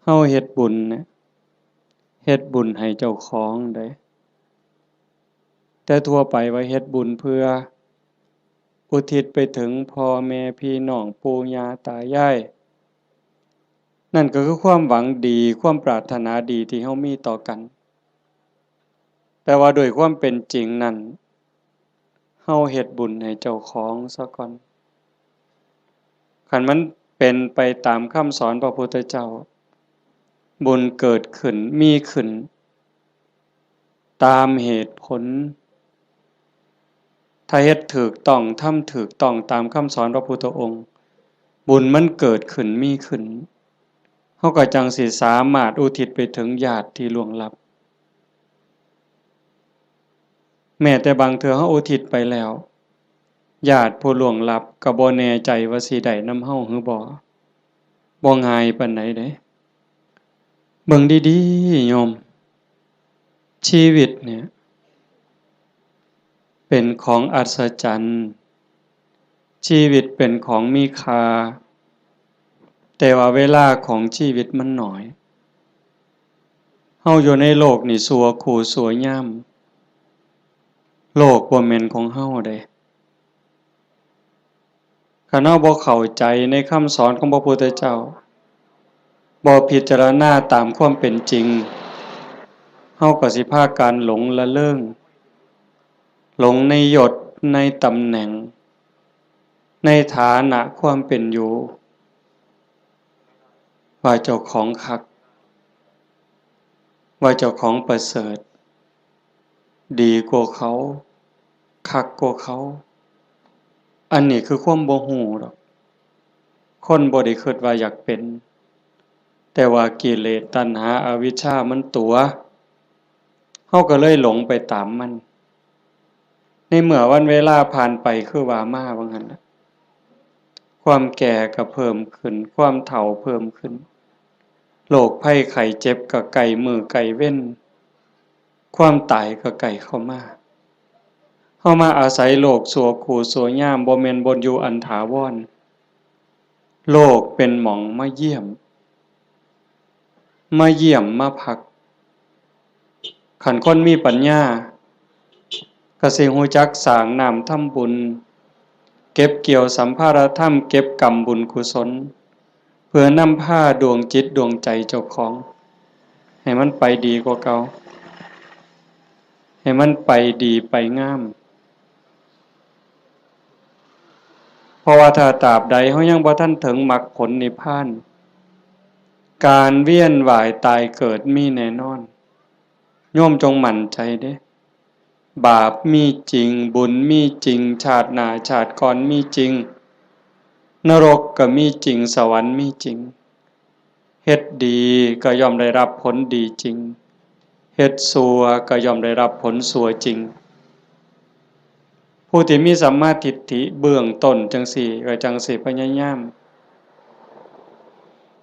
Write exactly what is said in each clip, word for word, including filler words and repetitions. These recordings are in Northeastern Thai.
เฮาเฮ็ดบุญเนี่ย เฮ็ดบุญให้เจ้าของเด้ แต่ทั่วไปว่าเฮ็ดบุญเพื่ออุทิศไปถึงพ่อแม่พี่น้องปู่ย่าตายาย นั่นก็คือความหวังดี ความปรารถนาดีที่เฮามีต่อกัน แต่ว่าโดยความเป็นจริงนั้น เฮาเฮ็ดบุญให้เจ้าของซะก่อน คันมันเป็นไปตามคำสอนพระพุทธเจ้า บุญเกิดขึ้น มีขึ้น ตามเหตุผล ถ้าเฮ็ดถูกต้อง ทำถูกต้องตามคำสอนพระพุทธองค์ บุญมันเกิดขึ้น มีขึ้น เฮาก็จั่งสิสามารถอุทิศไปถึงญาติที่ล่วงลับ แม้แต่บางเทื่อเฮาอุทิศไปแล้ว ญาติผู้ล่วงลับก็บ่แน่ใจว่าสิได้นำเฮาหรือบ่ บ่ง่ายปานใดเด้ เบิ่งดีๆ โยม ชีวิตเนี่ย เป็นของอัศจรรย์ ชีวิตเป็นของมีค่า แต่ว่าเวลาของชีวิตมันน้อย เฮาอยู่ในโลกนี่ชั่วคู่ชั่วยาม โลกบ่แม่นของเฮาเด้ คันเฮาบ่เข้าใจในคำสอนของพระพุทธเจ้า บ่พิจารณาตามความเป็นจริง เฮาก็สิพากันหลงละเริง หลงในยศ ในตำแหน่ง ในฐานะความเป็นอยู่ ว่าเจ้าของคัก ว่าเจ้าของประเสริฐ ดีกว่าเขา คักกว่าเขา อันนี้คือความบ่ฮู้ดอก คนบ่ได้คิดว่าอยากเป็น แต่ว่ากิเลสตัณหาอวิชชามันตั๋ว เฮาก็เลยหลงไปตามมัน ในเมื่อวันเวลาผ่านไปคือว่ามาว่างั้นน่ะ ความแก่ก็เพิ่มขึ้น ความเฒ่าเพิ่มขึ้น โรคภัยไข้เจ็บก็ใกล้มื้อใกล้เว็น ความตายก็ใกล้เข้ามา เฮามาอาศัยโลกชั่วคู่ชั่วยาม บ่แม่นบ่อนอยู่อันถาวร โลกเป็นหม่องมาเยี่ยม มาเยี่ยมมาพัก คันคนมีปัญญา ก็สิฮู้จักสร้างน้ำทำบุญ เก็บเกี่ยวสัมภาระธรรม เก็บกำบุญกุศล เพื่อนำพาดวงจิตดวงใจเจ้าของ ให้มันไปดีกว่าเก่า ให้มันไปดีไปงาม เพราะว่าถ้าตราบใดเฮายังบ่ทันถึงมรรคผลนิพพาน การเวียนว่ายตายเกิดมีแน่นอน โยมจงมั่นใจเด้ บาปมีจริง บุญมีจริง ชาติหน้าชาติก่อนมีจริง นรกก็มีจริง สวรรค์มีจริง เฮ็ดดีก็ย่อมได้รับผลดีจริง เฮ็ดชั่วก็ย่อมได้รับผลชั่วจริง ผู้ที่มีสัมมาทิฏฐิเบื้องต้นจั่งซี้ ก็จั่งสิพยายาม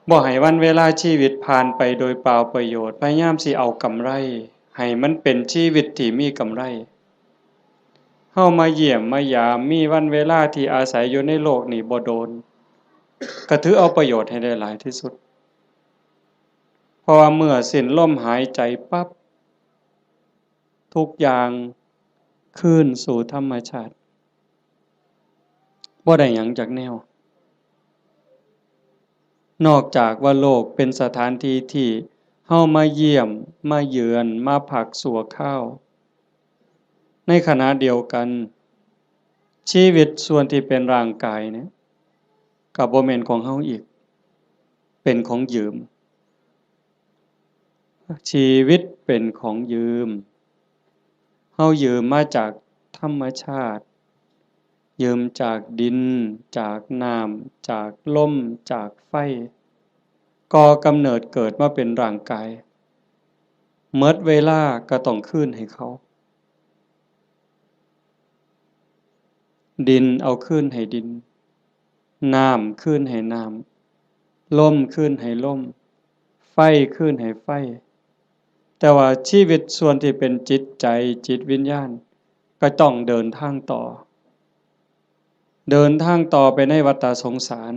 บ่ให้วันเวลาชีวิตผ่านไปโดยเปล่าประโยชน์ พยายามสิเอากำไร ให้มันเป็นชีวิตที่มีกำไร เฮามาเยี่ยมมายาม มีวันเวลาที่อาศัยอยู่ในโลกนี้บ่โดน ก็ถือเอาประโยชน์ให้ได้หลายที่สุด เพราะว่าเมื่อสิ้นลมหายใจปั๊บ ทุกอย่างคืนสู่ธรรมชาติ บ่ได้หยังจักแนว นอกจากว่าโลกเป็นสถานที่ที่เฮามาเยี่ยม มาเยือน มาพักชั่วคราว ในขณะเดียวกัน ชีวิตส่วนที่เป็นร่างกายเนี่ย ก็บ่แม่นของเฮาอีก เป็นของยืม ชีวิตเป็นของยืม เฮายืมมาจากธรรมชาติ ยืมจากดิน จากน้ำ จากลม จากไฟ ก่อกำเนิดเกิดมาเป็นร่างกาย หมดเวลาก็ต้องคืนให้เขา ดินเอาคืนให้ดิน น้ำคืนให้น้ำ ลมคืนให้ลม ไฟคืนให้ไฟ แต่ว่าชีวิตส่วนที่เป็นจิตใจ จิตวิญญาณ ก็ต้องเดินทางต่อ เดินทางต่อไปในวัฏฏะสงสาร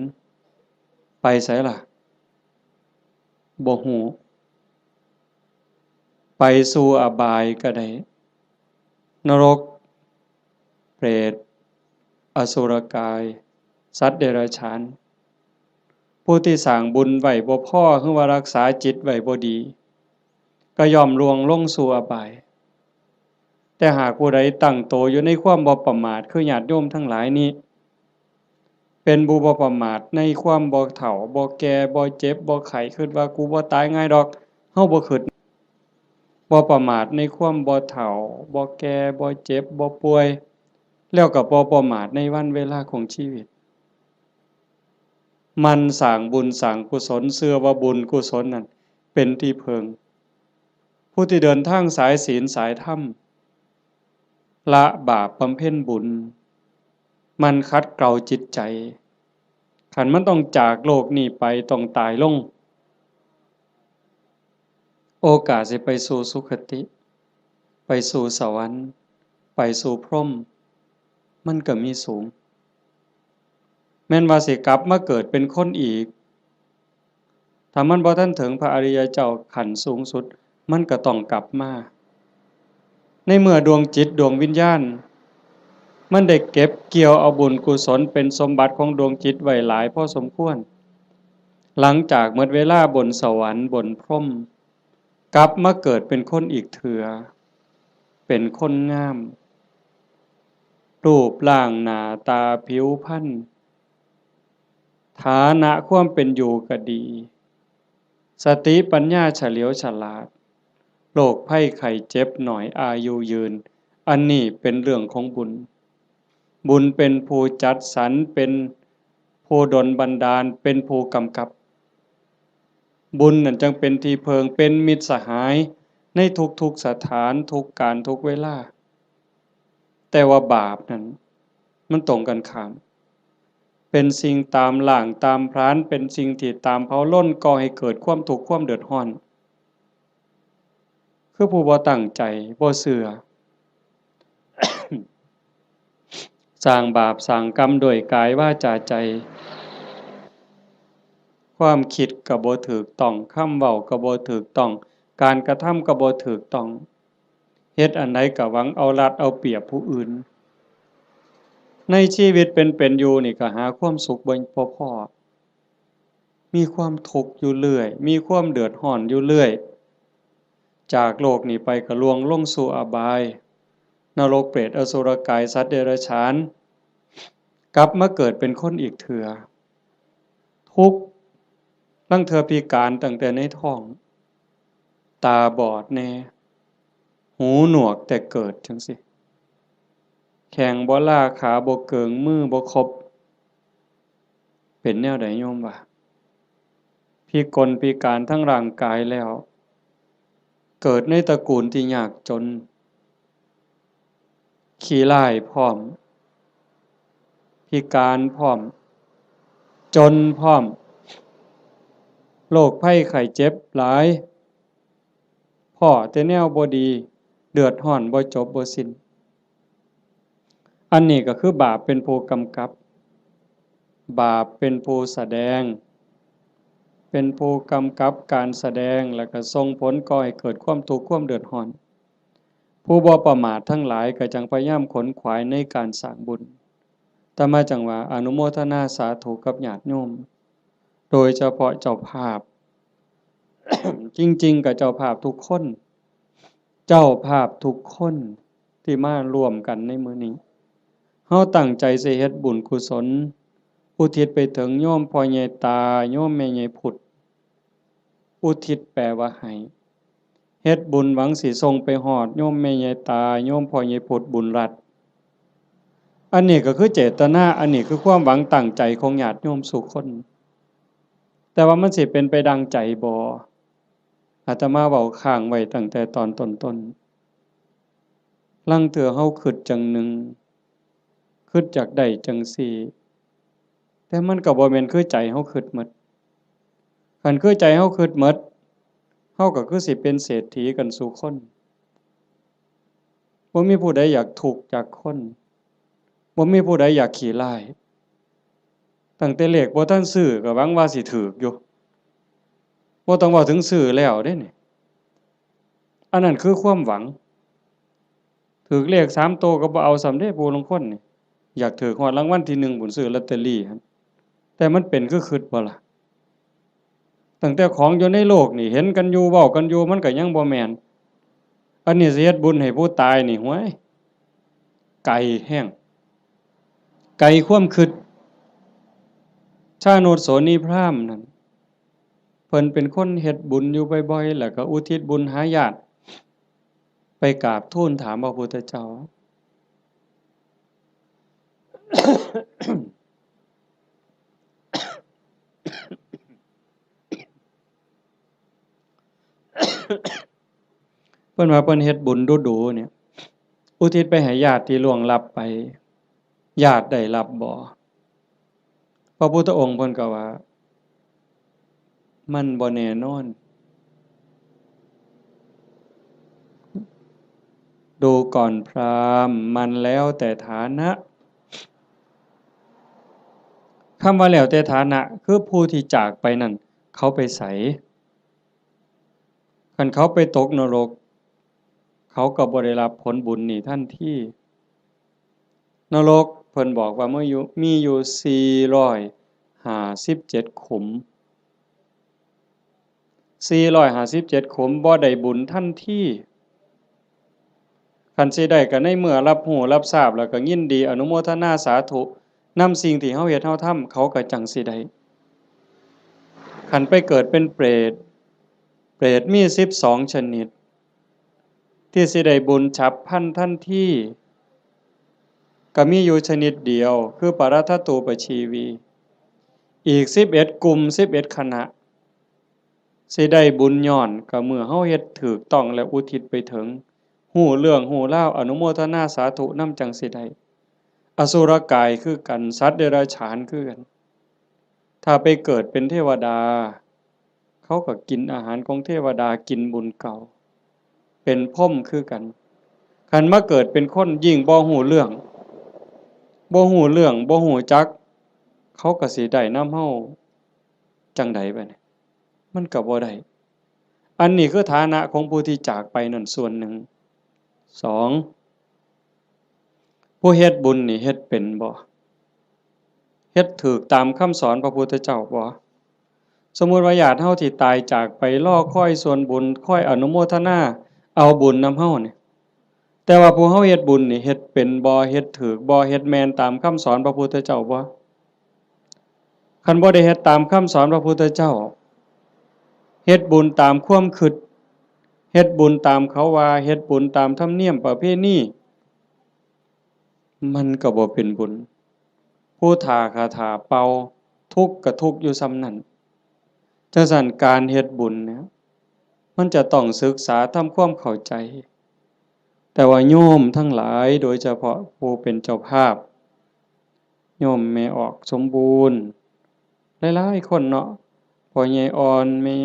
ไปไสล่ะ บ่ฮู้ ไปสู่อบายก็ได้ นรก เปรต อสุรกาย สัตว์เดรัจฉาน ผู้ที่สร้างบุญไว้บ่พอ หรือว่ารักษาจิตไว้บ่ดี ก็ย่อมล่วงลงสู่อบาย แต่หากผู้ใดตั้งโตอยู่ในความบ่ประมาท คือญาติโยมทั้งหลายนี้ เป็นผู้บ่ประมาทในความบ่เฒ่า บ่แก่ บ่เจ็บ บ่ไข้ คิดว่ากูบ่ตายง่ายดอก เฮาบ่คิด บ่ประมาทในความบ่เฒ่า บ่แก่ บ่เจ็บ บ่ป่วย แล้วก็บ่ประมาทในวันเวลาของชีวิต หมั่นสร้างบุญสร้างกุศล เชื่อว่าบุญกุศลนั่นเป็นที่พึ่ง ผู้ที่เดินทางสายศีลสายธรรม ละบาปบำเพ็ญบุญ หมั่นขัดเกลาจิตใจ คันมันต้องจากโลกนี้ไป ต้องตายลง โอกาสสิไปสู่สุคติ ไปสู่สวรรค์ ไปสู่พรหม มันก็มีสูง แม่นว่าสิกลับมาเกิดเป็นคนอีก ถ้ามันบ่ทันถึงพระอริยเจ้าขั้นสูงสุด มันก็ต้องกลับมา ในเมื่อดวงจิตดวงวิญญาณ มันได้เก็บเกี่ยวเอาบุญกุศลเป็นสมบัติของดวงจิตไว้หลายพอสมควร หลังจากหมดเวลาบนสวรรค์บนพรหม กลับมาเกิดเป็นคนอีกเถื่อ เป็นคนงาม รูปร่างหน้าตาผิวพรรณ ฐานะความเป็นอยู่ก็ดี สติปัญญาเฉลียวฉลาด โรคภัยไข้เจ็บน้อย อายุยืน อันนี้เป็นเรื่องของบุญ บุญเป็นผู้จัดสรร เป็นผู้ดลบันดาล เป็นผู้กำกับ บุญนั่นจั่งเป็นที่พึ่ง เป็นมิตรสหายในทุกๆสถาน ทุกกาล ทุกเวลา แต่ว่าบาปนั่น มันตรงกันข้าม เป็นสิ่งตามล้างตามผลาญ เป็นสิ่งที่ตามเผาลน ก่อให้เกิดความทุกข์ความเดือดร้อน คือผู้บ่ตั้งใจ บ่เชื่อ สร้างบาปสร้างกรรมด้วยกายวาจาใจ ความคิดก็บ่ถูกต้อง คำเว้าก็บ่ถูกต้อง การกระทำก็บ่ถูกต้อง เฮ็ดอันใดก็หวังเอารัดเอาเปรียบผู้อื่น ในชีวิตเป็นๆอยู่นี่ก็หาความสุขบ่ บ่พ้อ มีความทุกข์อยู่เรื่อย มีความเดือดร้อนอยู่เรื่อย จากโลกนี้ไปก็ล่วงลงสู่อบาย นรกเปรตอสุรกาย สัตว์เดรัจฉาน กลับมาเกิดเป็นคนอีกเถื่อ ทุกข์ ลางเทื่อพิการตั้งแต่ในท้อง ตาบอดแน่ หูหนวกแต่เกิดจั่งซี้ แข้งบ่ลา ขาบ่เกิง มือบ่ครบ เป็นแนวใดโยมว่า พิกลพิการทั้งร่างกายแล้ว เกิดในตระกูลที่ยากจน ขี้ร้ายพร้อม พิการพร้อม จนพร้อม โรคภัยไข้เจ็บหลาย พ้อแต่แนวบ่ดี เดือดร้อนบ่จบบ่สิ้น อันนี้ก็คือบาปเป็นผู้กำกับ บาปเป็นผู้แสดง เป็นผู้กำกับการแสดง แล้วก็ส่งผลก่อให้เกิดความทุกข์ความเดือดร้อน ผู้บ่ประมาททั้งหลายก็จั่งพยายามขนขวายในการสร้างบุญ อาตมาจั่งว่าอนุโมทนาสาธุกับญาติโยม โดยเฉพาะเจ้าภาพ จริงๆ ก็เจ้าภาพทุกคน เจ้าภาพทุกคนที่มาร่วมกันในมื้อนี้ เฮาตั้งใจสิเฮ็ดบุญกุศล อุทิศไปถึงโยมพ่อใหญ่ตา โยมแม่ใหญ่พุด อุทิศแปลว่าให้ เฮ็ดบุญหวังสิส่งไปฮอดโยมแม่ใหญ่ตา โยมพ่อใหญ่พุด บุญรัตน์ อันนี้ก็คือเจตนา อันนี้คือความหวังตั้งใจของญาติโยมสู่คน แต่ว่ามันสิเป็นไปดังใจบ่ อาตมาเว้าค้างไว้ตั้งแต่ตอนต้นๆ ลางเทื่อเฮาคิดจั่งหนึ่ง คิดอยากได้จั่งซี้ แต่มันก็บ่แม่นคือใจเฮาคิดหมด คันคือใจเฮาคิดหมด เฮาก็คือสิเป็นเศรษฐีกันสู่คน บ่มีผู้ใดอยากทุกข์จักคน บ่มีผู้ใดอยากขี้ร้าย ตั้งแต่เลขบ่ทันซื้อก็หวังว่าสิถูกอยู่ บ่ต้องเว้าถึงซื้อแล้วเด้นี่ อันนั้นคือความหวัง ถืกเลขสามโตก็บ่เอาซ้ำเด้ ผู้ลางคนนี่ อยากถืกฮอดรางวัลที่หนึ่งพุ้น ซื้อลอตเตอรี่หั่น แต่มันเป็นคือคิดบ่ล่ะ ตั้งแต่ของอยู่ในโลกนี่ เห็นกันอยู่ เว้ากันอยู่ มันก็ยังบ่แม่น อันนี้สิเฮ็ดบุญให้ผู้ตายนี่ ห้วย ไกลแฮง ไกลความคิด ชาโนชโสนีพราหมณ์นั่น เพิ่นเป็นคนเฮ็ดบุญอยู่บ่อยๆ แล้วก็อุทิศบุญหาญาติ ไปกราบทูลถามพระพุทธเจ้า เพิ่นว่าเพิ่นเฮ็ดบุญดูๆ เนี่ย อุทิศไปให้ญาติที่ล่วงลับไป ญาติได้รับบ่ พระพุทธองค์เพิ่นก็ว่า มันบ่แน่นอน ดูก่อนพราหมณ์ มันแล้วแต่ฐานะ คำว่าแล้วแต่ฐานะ คือผู้ที่จากไปนั่น เขาไปไส คันเขาไปตกนรก เขาก็บ่ได้รับผลบุญนี้ทันที นรกเพิ่นบอกว่ามีอยู่ มีอยู่สี่ร้อยห้าสิบเจ็ดขุม สี่ร้อยห้าสิบเจ็ดขุม บ่ได้บุญทันที คันสิได้ก็ในเมื่อรับรู้รับทราบแล้วก็ยินดีอนุโมทนาสาธุนำสิ่งที่เฮาเฮ็ดเฮาทำ เขาก็จั่งสิได้ คันไปเกิดเป็นเปรต เปรตมีสิบสองชนิด ที่สิได้บุญฉับพลันทันที ก็มีอยู่ชนิดเดียว คือปรัตถตูปชีวี อีกสิบเอ็ดกลุ่ม สิบเอ็ดคณะ สิได้บุญย้อนก็เมื่อเฮาเฮ็ดถูกต้องและอุทิศไปถึง ฮู้เรื่องฮู้ราว อนุโมทนาสาธุนำจั่งสิได้ อสุรกายคือกัน สัตว์เดรัจฉานคือกัน ถ้าไปเกิดเป็นเทวดา เขาก็กินอาหารของเทวดา กินบุญเก่า เป็นพรหมคือกัน คันมาเกิดเป็นคนยิ่งบ่ฮู้เรื่อง บ่ฮู้เรื่อง บ่ฮู้จัก เขาก็สิได้นำเฮาจั่งใดบัดนี้ มันก็บ่ได้ อันนี้คือฐานะของผู้ที่จากไปนั่นส่วนหนึ่ง สอง ผู้เฮ็ดบุญนี่เฮ็ดเป็นบ่ เฮ็ดถูกตามคำสอนพระพุทธเจ้าบ่ สมมุติว่าญาติเฮาที่ตายจากไปรอคอยส่วนบุญ คอยอนุโมทนาเอาบุญนำเฮานี่ แต่ว่าผู้เฮาเฮ็ดบุญนี่เฮ็ดเป็นบ่ เฮ็ดถูกบ่ เฮ็ดแม่นตามคำสอนพระพุทธเจ้าบ่ คันบ่ได้เฮ็ดตามคำสอนพระพุทธเจ้า เฮ็ดบุญตามความคิด เฮ็ดบุญตามเขาว่า เฮ็ดบุญตามธรรมเนียมประเพณี มันก็บ่เป็นบุญ ผู้ถ้าคาถาเป่า ทุกข์ก็ทุกข์อยู่ส่ำนั้น จั่งซั้นการเฮ็ดบุญเนี่ย มันจะต้องศึกษาทำความเข้าใจ แต่ว่าโยมทั้งหลาย โดยเฉพาะผู้เป็นเจ้าภาพ โยมแม่ออกสมบูรณ์ หลายๆ คนเนาะ พ่อใหญ่อ่อน แม่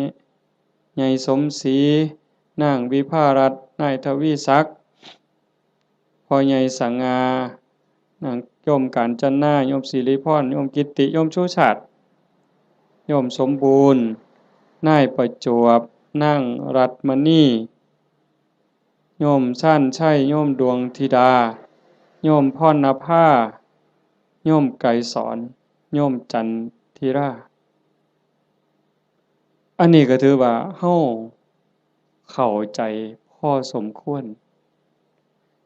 ใหญ่สมศรี นางวิภารัตน์ นายทวีศักดิ์ พ่อใหญ่สง่า นางโยมกาญจนา โยมสิริพร โยมกิตติ โยมชูชาติ โยมสมบูรณ์ นายประจวบ นางรัตน์มณี โยมชาญชัย โยมดวงธิดา โยมพรณภา โยมไกรสอน โยมจันทิรา อันนี้ก็ถือว่าเฮาเข้าใจพอสมควร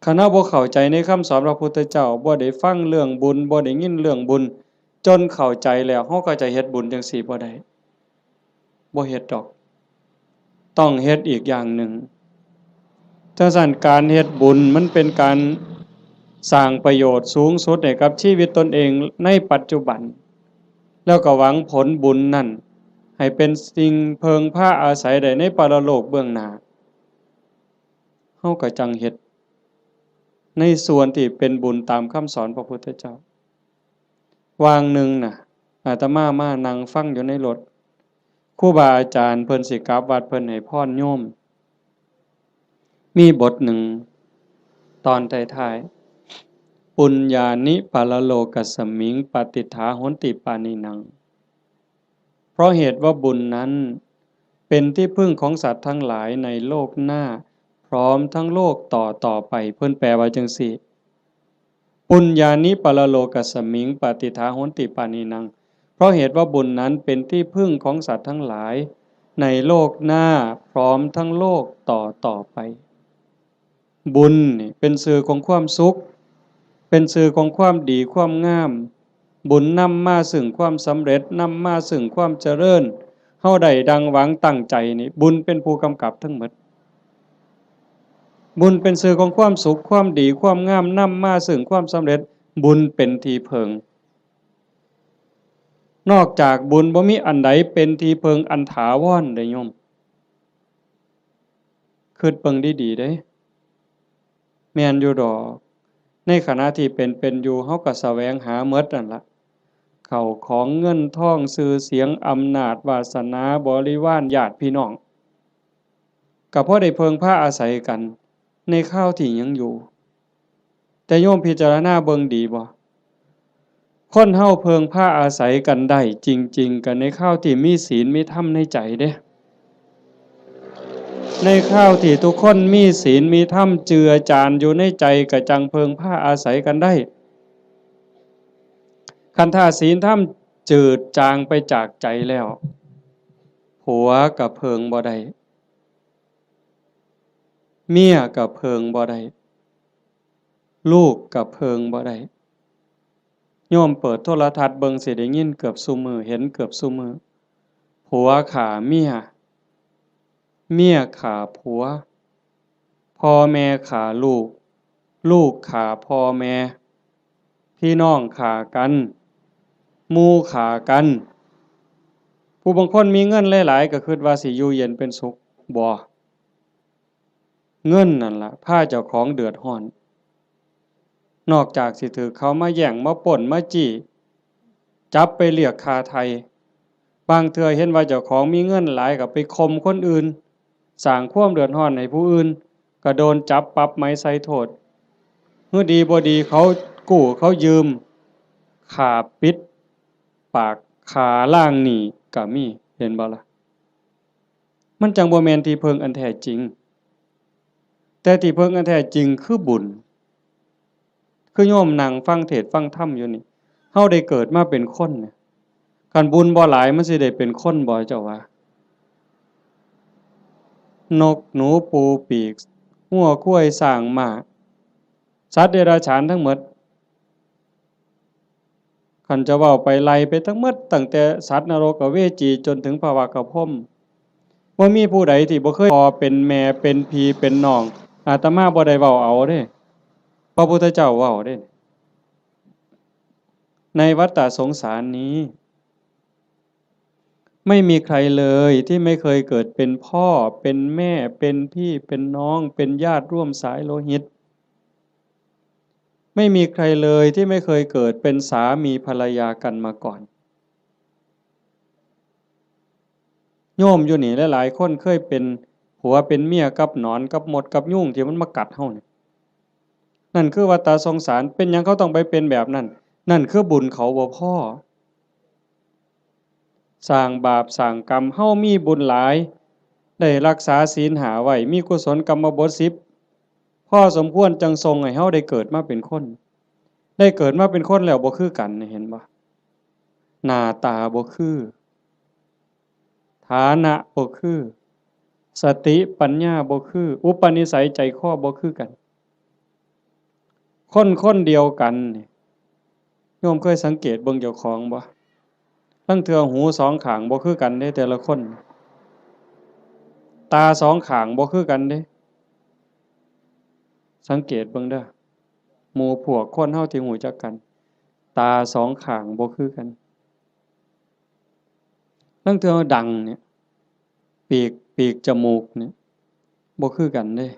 คันเฮาบ่เข้าใจในคำสอนพระพุทธเจ้า บ่ได้ฟังเรื่องบุญ บ่ได้ยินเรื่องบุญ จนเข้าใจแล้ว เฮาก็จะเฮ็ดบุญจั่งซี้บ่ได้ บ่เฮ็ดดอก ต้องเฮ็ดอีกอย่างหนึ่ง จั่งซั้นการเฮ็ดบุญมันเป็นการสร้างประโยชน์สูงสุดให้กับชีวิตตนเองในปัจจุบัน แล้วก็หวังผลบุญนั่นให้เป็นสิ่งเพิ่งพาอาศัยได้ในปรโลกเบื้องหน้า เฮาก็จั่งเฮ็ดในส่วนที่เป็นบุญตามคำสอนพระพุทธเจ้า วางหนึ่งน่ะ อาตมามานั่งฟังอยู่ในรถ ครูบาอาจารย์เพิ่นสิกลับวัด เพิ่นให้พรโยม มีบทหนึ่ง ตอนท้ายๆ ปุญญานิปรโลกัสมิง ปาติฏฐาโหนติปานิหนัง เพราะเหตุว่าบุญนั้น เป็นที่พึ่งของสัตว์ทั้งหลายในโลกหน้า พร้อมทั้งโลกต่อต่อไป เพิ่นแปลว่าจั่งซี้ ปุญญานิปรโลกัสมิง ปฏิฏฐาโหนติปาณีนัง เพราะเหตุว่าบุญนั้นเป็นที่พึ่งของสัตว์ทั้งหลาย ในโลกหน้าพร้อมทั้งโลกต่อต่อไป บุญนี่เป็นชื่อของความสุข เป็นชื่อของความดีความงาม บุญนำมาซึ่งความสำเร็จ นำมาซึ่งความเจริญ เฮาได้ดังหวังตั้งใจนี่ บุญเป็นผู้กำกับทั้งหมด บุญเป็นชื่อของความสุข ความดี ความงาม นำมาซึ่งความสำเร็จ บุญเป็นที่พึ่ง นอกจากบุญบ่มีอันใดเป็นที่พึ่งอันถาวรเด้โยม คิดเบิ่งดีๆเด้ แม่นอยู่ดอก ในขณะที่เป็นเป็นอยู่ เฮาก็แสวงหาหมดนั่นละ เข้าของเงินทอง ชื่อเสียง อำนาจ วาสนา บริวาร ญาติพี่น้อง ก็พอได้เพิ่งพาอาศัยกัน ในคราวที่ยังอยู่ แต่โยมพิจารณาเบิ่งดีบ่ คนเฮาเพิ่งพาอาศัยกันได้จริงๆ ก็ในคราวที่มีศีลมีธรรมในใจเด้ ในคราวที่ทุกคนมีศีลมีธรรมเจือจานอยู่ในใจ ก็จั่งเพิ่งพาอาศัยกันได้ คันถ้าศีลธรรมจืดจางไปจากใจแล้ว ผัวก็เพิ่งบ่ได้ เมียก็เพิ่งบ่ได้ ลูกก็เพิ่งบ่ได้ โยมเปิดโทรทัศน์เบิ่งสิได้ยินเกือบซุมื้อ เห็นเกือบซุมื้อ ผัวฆ่าเมีย เมียฆ่าผัว พ่อแม่ฆ่าลูก ลูกฆ่าพ่อแม่ พี่น้องฆ่ากัน หมู่ฆ่ากัน ผู้บางคนมีเงินหลายๆ ก็คิดว่าสิอยู่เย็นเป็นสุข บ่ เงินนั่นล่ะพาเจ้าของเดือดร้อน นอกจากสิถืกเขามาแย่ง มาปล้น มาจี้ จับไปเรียกค่าไถ่ บางเทื่อเห็นว่าเจ้าของมีเงินหลายก็ไปข่มคนอื่น สร้างความเดือดร้อนให้ผู้อื่น ก็โดนจับปรับใหม่ใส่โทษ หื้อดีบ่ดีเขากู้เขายืม ฆ่าปิดปาก ฆ่าล้างหนี้ก็มี เห็นบ่ล่ะ มันจั่งบ่แม่นที่พึ่งอันแท้จริง แต่ที่พึ่งอันแท้จริงคือบุญ คือโยมนั่งฟังเทศน์ฟังธรรมอยู่นี่ เฮาได้เกิดมาเป็นคนเนี่ย คันบุญบ่หลายมันสิได้เป็นคนบ่ เจ้าว่า นกหนูปูปีก งัวควายช้างม้า สัตว์เดรัจฉานทั้งหมด คันจะเว้าไปไล่ไปทั้งหมด ตั้งแต่สัตว์นรกอเวจีจนถึงพระวักกะพรหม บ่มีผู้ใดที่บ่เคยพ่อเป็นแม่เป็นพี่เป็นน้อง อาตมาบ่ได้เว้าเอาเด้ พระพุทธเจ้าเว้าเด้ ในวัฏฏะสงสารนี้ ไม่มีใครเลยที่ไม่เคยเกิดเป็นพ่อ เป็นแม่ เป็นพี่ เป็นน้อง เป็นญาติร่วมสายโลหิต ไม่มีใครเลยที่ไม่เคยเกิดเป็นสามีภรรยากันมาก่อน โยมอยู่นี่หลายๆคนเคยเป็นผัวเป็นเมียกับหนอนกับมดกับยุงที่มันมากัดเฮานี่ นั่นคือวัฏฏะสงสาร เป็นหยังเขาต้องไปเป็นแบบนั้น นั่นคือบุญเขาบ่พอ สร้างบาปสร้างกรรม เฮามีบุญหลาย ได้รักษาศีลห้าไว้ มีกุศลกรรมบทสิบ พอสมควรจั่งส่งให้เฮาได้เกิดมาเป็นคน ได้เกิดมาเป็นคนแล้วบ่คือกัน เห็นบ่ หน้าตาบ่คือ ฐานะบ่คือ สติปัญญาบ่คือ อุปนิสัยใจคอบ่คือกัน คนคนเดียวกันนี่ โยมเคยสังเกตเบิ่งเจ้าของบ่ ลางเทื่อหูสองข้างบ่คือกันเด้ แต่ละคน ตาสองข้างบ่คือกันเด้ สังเกตเบิ่งเด้อ หมู่พวกคนเฮาที่รู้จักกัน ตาสองข้างบ่คือกัน ลางเทื่อดังเนี่ย ปีก ปีกจมูกเนี่ย บ่คือกันเด้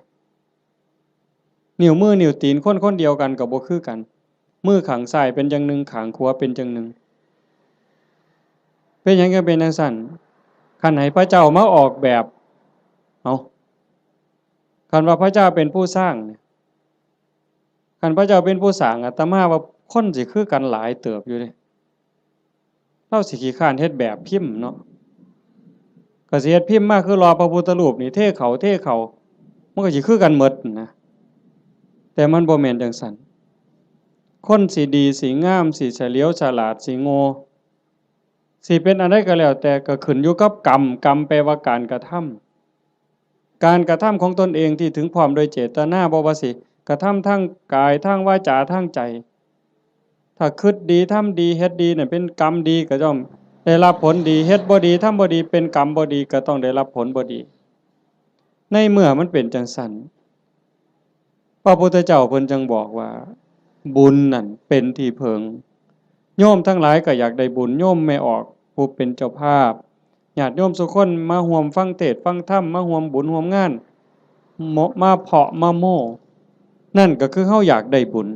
นิ้วมือนิ้วตีนคนคนเดียวกันก็บ่คือกัน มือข้างซ้ายเป็นจั่งหนึ่ง ข้างขวาเป็นจั่งหนึ่ง เป็นหยังจั่งเป็นจั่งซั้น คันให้พระเจ้ามาออกแบบ เอ้า คันว่าพระเจ้าเป็นผู้สร้างเนี่ย คันพระเจ้าเป็นผู้สร้าง อาตมาว่าคนสิคือกันหลายเติบอยู่เด้ ลาวสิขี้คร้านเฮ็ดแบบพิมพ์เนาะ ก็สิเฮ็ดพิมพ์มาคือหล่อพระพุทธรูปนี่ เทเข้า เทเข้า มันก็สิคือกันหมดนะ แต่มันบ่แม่นจั่งซั้น คนสิดี สิงาม สิเฉลียวฉลาด สิโง่ สิเป็นอันใดก็แล้วแต่ ก็ขึ้นอยู่กับกรรม กรรมแปลว่าการกระทำ การกระทำของตนเองที่ถึงพร้อมโดยเจตนา บ่ว่าสิกระทำทางกาย ทางวาจา ทางใจ ถ้าคิดดี ทำดี เฮ็ดดีเนี่ยเป็นกรรมดี ก็ย่อมได้รับผลดี เฮ็ดบ่ดี ทำบ่ดี เป็นกรรมบ่ดี ก็ต้องได้รับผลบ่ดี ในเมื่อมันเป็นจั่งซั้น พระพุทธเจ้าเพิ่นจึงบอกว่า บุญนั่นเป็นที่เพิ่ง โยมทั้งหลายก็อยากได้บุญ โยมแม่ออกผู้เป็นเจ้าภาพ ญาติโยมสุคนมาร่วมฟังเทศน์ฟังธรรม มาร่วมบุญร่วมงาน มาเพาะมาโม้ นั่นก็คือเฮาอยากได้บุญ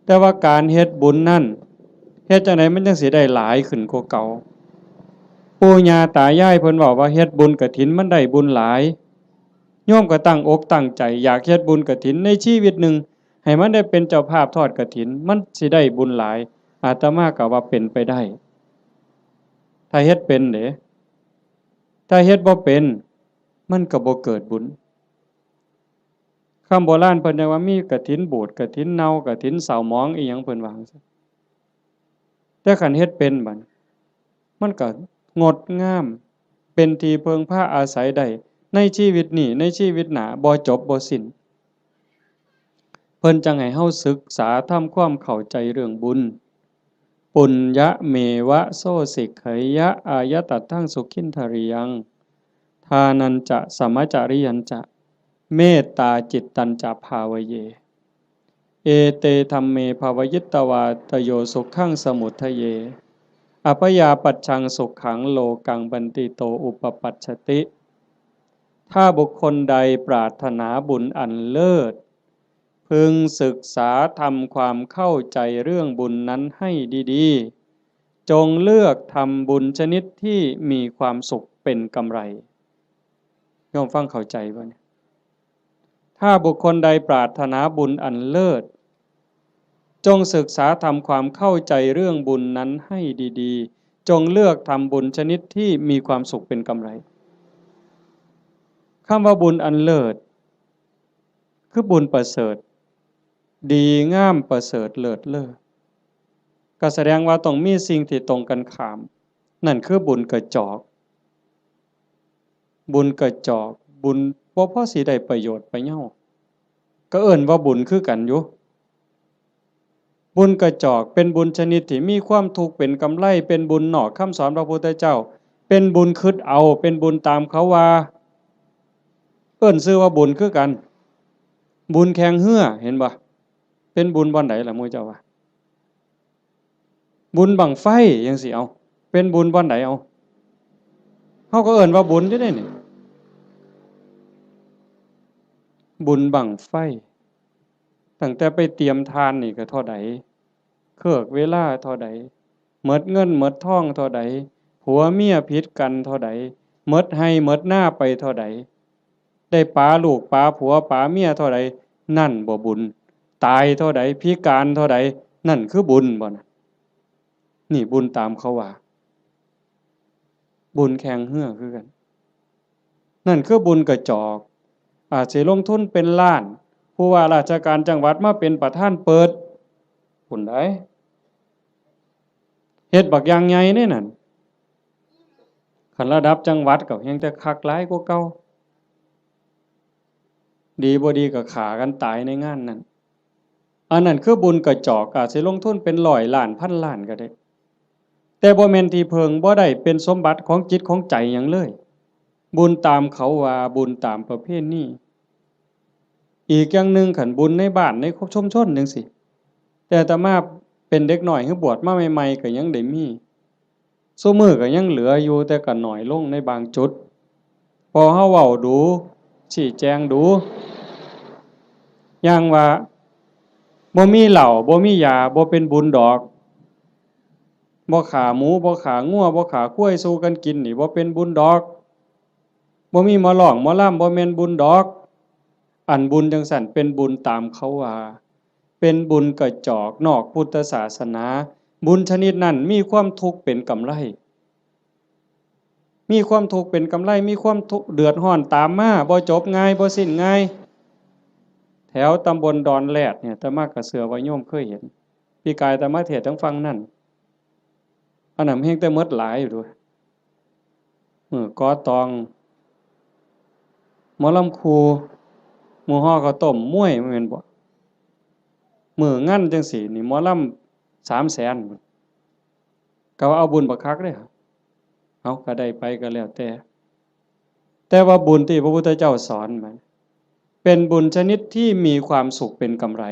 แต่ว่าการเฮ็ดบุญนั่น เฮ็ดจั่งใดมันจั่งสิได้หลายขึ้นกว่าเก่า ปู่ย่าตายายเพิ่นเว้าว่าเฮ็ดบุญกฐินมันได้บุญหลาย โยมก็ตั้งอกตั้งใจอยากเฮ็ดบุญกฐินในชีวิตหนึ่ง ให้มันได้เป็นเจ้าภาพทอดกฐิน มันสิได้บุญหลาย อาตมาก็ว่าเป็นไปได้ ถ้าเฮ็ดเป็นเด้ ถ้าเฮ็ดบ่เป็น มันก็บ่เกิดบุญ คำโบราณเพิ่นยังว่ามีกฐินบูด กฐินเน่า กฐินเศร้าหมอง อีหยังเพิ่นว่าจั่งซี้ แต่คันเฮ็ดเป็นบัด มันก็งดงาม เป็นที่เพิ่งพาอาศัยได้ ในชีวิตนี้ ในชีวิตหน้า บ่จบบ่สิ้น เพิ่นจั่งให้เฮาศึกษาทำความเข้าใจเรื่องบุญ ปุญญะเมวะโสสิกขยะ อายะตัตถังสุขินทริยัง ทานัญจะ สมะจริยัญจะ เมตตาจิตตัญจะภาวะเย เอเตธัมเมภาวิตวาตโยสุขังสมุทเย อัพยาปัชชังสุขังโลกังบันติโตอุปปัชชติ ถ้าบุคคลใดปรารถนาบุญอันเลิศ พึงศึกษาทำความเข้าใจเรื่องบุญนั้นให้ดีๆ จงเลือกทำบุญชนิดที่มีความสุขเป็นกำไร โยมฟังเข้าใจบ่เนี่ย ถ้าบุคคลใดปรารถนาบุญอันเลิศ จงศึกษาทำความเข้าใจเรื่องบุญนั้นให้ดีๆ จงเลือกทำบุญชนิดที่มีความสุขเป็นกำไร คำว่าบุญอันเลิศ คือบุญประเสริฐ ดีงามประเสริฐเลิศเลอ ก็แสดงว่าต้องมีสิ่งที่ตรงกันข้าม นั่นคือบุญกระจอก บุญกระจอก บุญบ่พอสิได้ประโยชน์ประเยา ก็เอิ้นว่าบุญคือกันอยู่ บุญกระจอกเป็นบุญชนิดที่มีความทุกข์เป็นกำไร เป็นบุญนอกคำสอนพระพุทธเจ้า เป็นบุญคิดเอา เป็นบุญตามเขาว่า เอิ้นชื่อว่าบุญคือกัน บุญแข่งเฮือ เห็นบ่ เป็นบุญบ่อนใดล่ะหมู่เจ้าว่า บุญบั้งไฟจั่งซี้ เอา เป็นบุญบ่อนใด เอา เฮาก็เอิ้นว่าบุญอยู่เด้นี่ บุญบั้งไฟ ตั้งแต่ไปเตรียมถ่านนี่ก็เท่าใด เคิกเวลาเท่าใด หมดเงินหมดทองเท่าใด ผัวเมียผิดกันเท่าใด หมดไฮ่หมดนาไปเท่าใด ได้ปาลูกปาผัวปาเมียเท่าใด นั่นบ่บุญ ตายเท่าใด พิการเท่าใด นั่นคือบุญบ่นะ นี่บุญตามเขาว่า บุญแข่งเฮือคือกัน นั่นคือบุญกระจอก อาจสิลงทุนเป็นล้าน ผู้ว่าราชการจังหวัดมาเป็นประธานเปิด บุญใด เฮ็ดบักอย่างใหญ่เด้นั่น คันระดับจังหวัดก็แฮ่งแต่คักหลายกว่าเก่า ดีบ่ดีก็ฆ่ากันตายในงานนั้น อันนั้นคือบุญกระจอก อาจสิลงทุนเป็นร้อยล้านพันล้านก็ได้ แต่บ่แม่นที่เพิ่ง บ่ได้เป็นสมบัติของจิตของใจหยังเลย บุญตามเขาว่า บุญตามประเพณี อีกอย่างหนึ่ง คันบุญในบ้านในชุมชนจั่งซี้ แต่อาตมาเป็นเด็กน้อย คือบวชมาใหม่ๆ ก็ยังได้มี ซุมื้อก็ยังเหลืออยู่ แต่ก็น้อยลงในบางจุด พอเฮาเว้าดู ชี้แจงดู อย่างว่า บ่มีเหล้า บ่มียา บ่เป็นบุญดอก บ่ฆ่าหมู บ่ฆ่างัว บ่ฆ่าควายสู่กันกินนี่ บ่เป็นบุญดอก บ่มีหมอร้องหมอลำ บ่แม่นบุญดอก อันบุญจั่งซั้นเป็นบุญตามเขาว่า เป็นบุญกระจอกนอกพุทธศาสนา บุญชนิดนั้นมีความทุกข์เป็นกำไร มีความทุกข์เป็นกำไร มีความทุกข์เดือดร้อนตามมา บ่จบง่าย บ่สิ้นง่าย แถวตำบลดอนแรดเนี่ย อาตมาก็เชื่อว่าโยมเคยเห็น ปีกายอาตมาเทศน์ทางฝั่งนั่น อันนั้นแฮงแต่หมดหลายอยู่เด้อ มื้อก่อตอง หมอลำครู มื้อห่อข้าวต้ม มวย แม่นบ่ มื้องานจั่งซี้นี่ หมอลำสามแสน ก็ว่าเอาบุญบักคักเด้ เอา ก็ได้ไปก็แล้วแต่ แต่ว่าบุญที่พระพุทธเจ้าสอนมัน เป็นบุญชนิดที่มีความสุขเป็นกำไร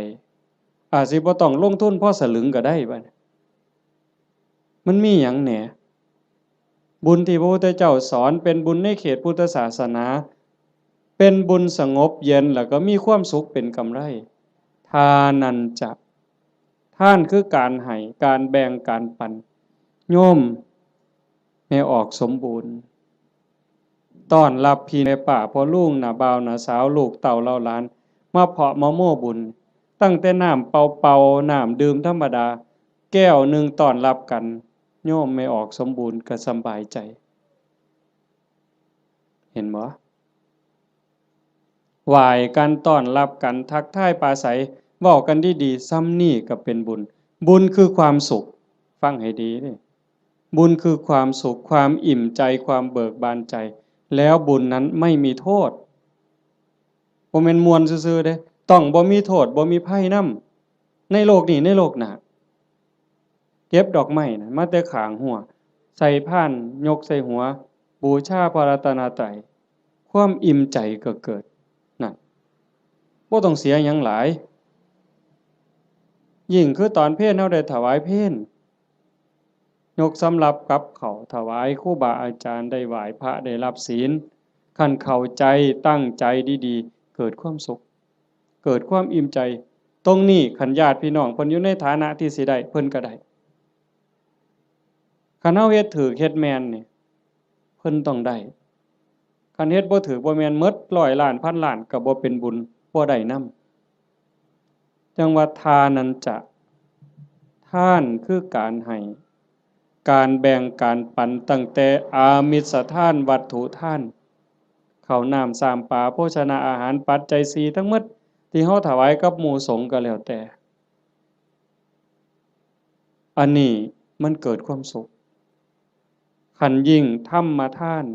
อาจสิบ่ต้องลงทุนพอสลึงก็ได้บัดนี้ มันมีหยังแหน่ บุญที่พระพุทธเจ้าสอนเป็นบุญในเขตพุทธศาสนา เป็นบุญสงบเย็น แล้วก็มีความสุขเป็นกำไร ทานัญจะ ทานคือการให้ การแบ่ง การปัน โยมแม่ออกสมบูรณ์ ต้อนรับพี่แม่ป้าพ่อลุง น้าบ่าว น้าสาว ลูกเต้าเหล่าหลาน มาเพาะมาโม้บุญ ตั้งแต่น้ำเปล่าๆ น้ำดื่มธรรมดา แก้วหนึ่งต้อนรับกัน โยมแม่ออกสมบูรณ์ก็สำบายใจ เห็นบ่ ไหว้กัน ต้อนรับกัน ทักทายปราศรัย เว้ากันดีๆ ส่ำนี้ก็เป็นบุญ บุญคือความสุข ฟังให้ดีเด้อ บุญคือความสุข ความอิ่มใจ ความเบิกบานใจ แล้วบุญนั้นไม่มีโทษ บ่แม่นม่วนซื่อๆเด้ ต้องบ่มีโทษ บ่มีภัยนำ ในโลกนี้ ในโลกหน้า เก็บดอกไม้นะ มาแต่ข้างฮั้ว ใส่พาน ยกใส่หัว บูชาพระรัตนตรัย ความอิ่มใจก็เกิด นั่น บ่ต้องเสียหยังหลาย ยิ่งคือตอนเพลเฮาได้ถวายเพล ยกสำรับกับข้าวถวายครูบาอาจารย์ ได้ไหว้พระ ได้รับศีล คันเข้าใจ ตั้งใจดีๆ เกิดความสุข เกิดความอิ่มใจ ตรงนี้คันญาติพี่น้องเพิ่นอยู่ในฐานะที่สิได้ เพิ่นก็ได้ คันเฮาเฮ็ดถูก เฮ็ดแม่นนี่ เพิ่นต้องได้ คันเฮ็ดบ่ถูกบ่แม่น หมดร้อยล้าน พันล้าน ก็บ่เป็นบุญ บ่ได้นำ จั่งว่าทานัญจะ ทานคือการให้ การแบ่ง การปัน ตั้งแต่อามิสทาน วัตถุทาน ข้าวน้ำ ซ้ำปลา โภชนาอาหาร ปัจจัยสี่ทั้งหมด ที่เฮาถวายกับหมู่สงฆ์ก็แล้วแต่ อันนี้มันเกิดความสุข คันยิ่งธรรมทาน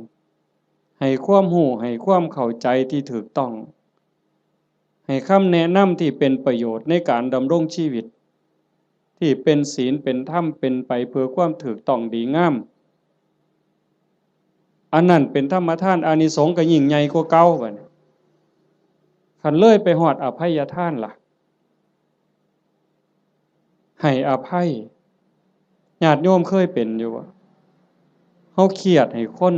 ให้ความรู้ ให้ความเข้าใจที่ถูกต้อง ให้คำแนะนำที่เป็นประโยชน์ในการดำรงชีวิต ที่เป็นศีล เป็นธรรม เป็นไปเพื่อความถูกต้องดีงาม อันนั้นเป็นธรรมทาน อานิสงส์ก็ยิ่งใหญ่กว่าเก่าบัดนี้ คันเลยไปฮอดอภัยทานล่ะ ให้อภัย ญาติโยมเคยเป็นอยู่บ่ เฮาเครียดให้คน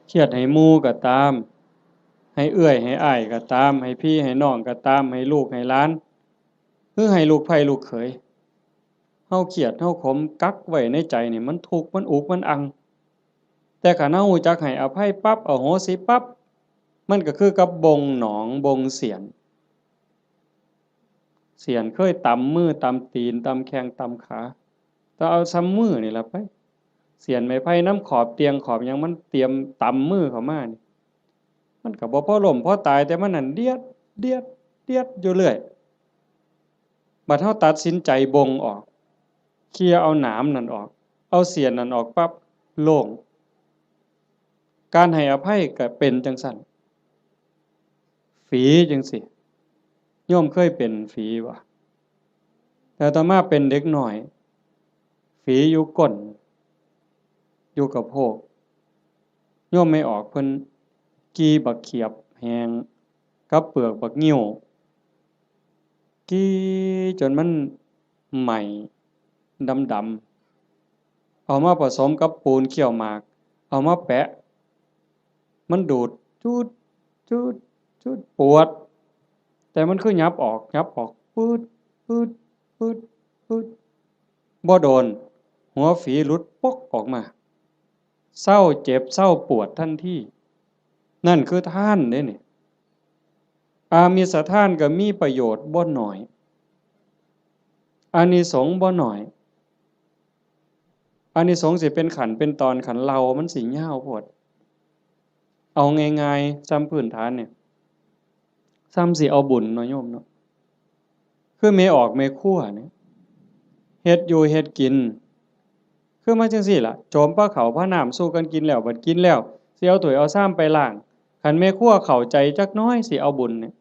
เครียดให้หมู่ก็ตาม ให้เอื้อยให้อ้ายก็ตาม ให้พี่ให้น้องก็ตาม ให้ลูกให้หลาน หรือให้ลูกใผลูกเขย เฮาเครียด เฮาขม กักไว้ในใจนี่ มันทุกข์ มันอุก มันอัง แต่คันเฮารู้จักให้อภัยปั๊บ อโหสิปั๊บ มันก็คือกับบ่งหนอง บ่งเสียน เสียนเคยตำมือตำตีน ตำแข้งตำขา แต่เอาส่ำมือนี่ล่ะไป เสียนไม้ไผ่นำขอบเตียงขอบหยัง มันเตรียมตำมือเข้ามานี่ มันก็บ่พอล้มพอตาย แต่มันนั่นเดียด เดียด เดียดอยู่เรื่อย บัดเฮาตัดสินใจบ่งออก เคลียร์เอาหนามนั่นออก เอาเสียนนั่นออกปั๊บ โล่ง การให้อภัยก็เป็นจั่งซั้น ฝีจั่งซี้ โยมเคยเป็นฝีบ่ แต่อาตมาเป็นเด็กน้อย ฝีอยู่ก้น อยู่กะโพก โยมแม่ออกเพิ่นกี่บักเขียบแห้ง กับเปลือกบักงิ้ว กี่จนมันไหม้ดำๆ เอามาผสมกับปูนเขี้ยวหมาก เอามาแปะ มันดูด จูด จูด จูด ปวด แต่มันคือหยับออก หยับออก ปืด ปืด ปืด ปืด บ่โดน หัวฝีหลุดปกออกมา เซาเจ็บ เซาปวดทันที นั่นคือทานเด้นี่ อามิสทานก็มีประโยชน์บ่น้อย อานิสงส์บ่น้อย อานิสงส์สิเป็นขั้นเป็นตอน คันเล่ามันสิยาวโพด เอาง่ายๆ ส่ำพื้นฐานเนี่ย ส่ำสิเอาบุญเนาะโยมเนาะ คือแม่ออกแม่ครัวเนี่ย เฮ็ดอยู่เฮ็ดกิน คือมาจั่งซี้ล่ะ โจมพาข้าวพาน้ำสู่กันกินแล้ว บัดกินแล้ว สิเอาถ้วยเอาชามไปล้าง คันแม่ครัวเข้าใจจักหน่อย สิเอาบุญเนี่ย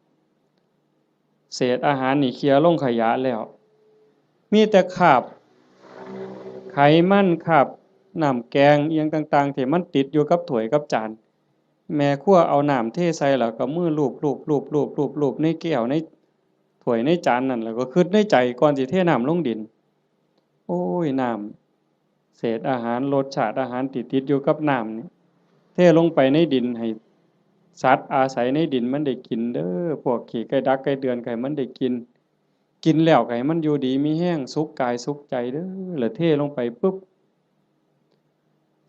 เศษอาหารนี่เคลียร์ลงขยะแล้ว มีแต่คราบไขมัน คราบน้ำแกงอิหยังต่างๆ ที่มันติดอยู่กับถ้วยกับจาน แม่ครัวเอาน้ำเทใส่แล้วก็มือลูบๆๆๆๆในแก้วในถ้วยในจานนั่น แล้วก็คิดในใจก่อนสิเทน้ำลงดิน โอ้ย น้ำ เศษอาหาร รสชาติอาหารที่ติดอยู่กับน้ำนี่ เทลงไปในดิน ให้สัตว์อาศัยในดินมันได้กินเด้อ พวกขี้ไก่ดักไก่เดือนก็ให้มันได้กิน กินแล้วก็ให้มันอยู่ดีมีแฮง สุขกายสุขใจเด้อ แล้วเทลงไปปุ๊บ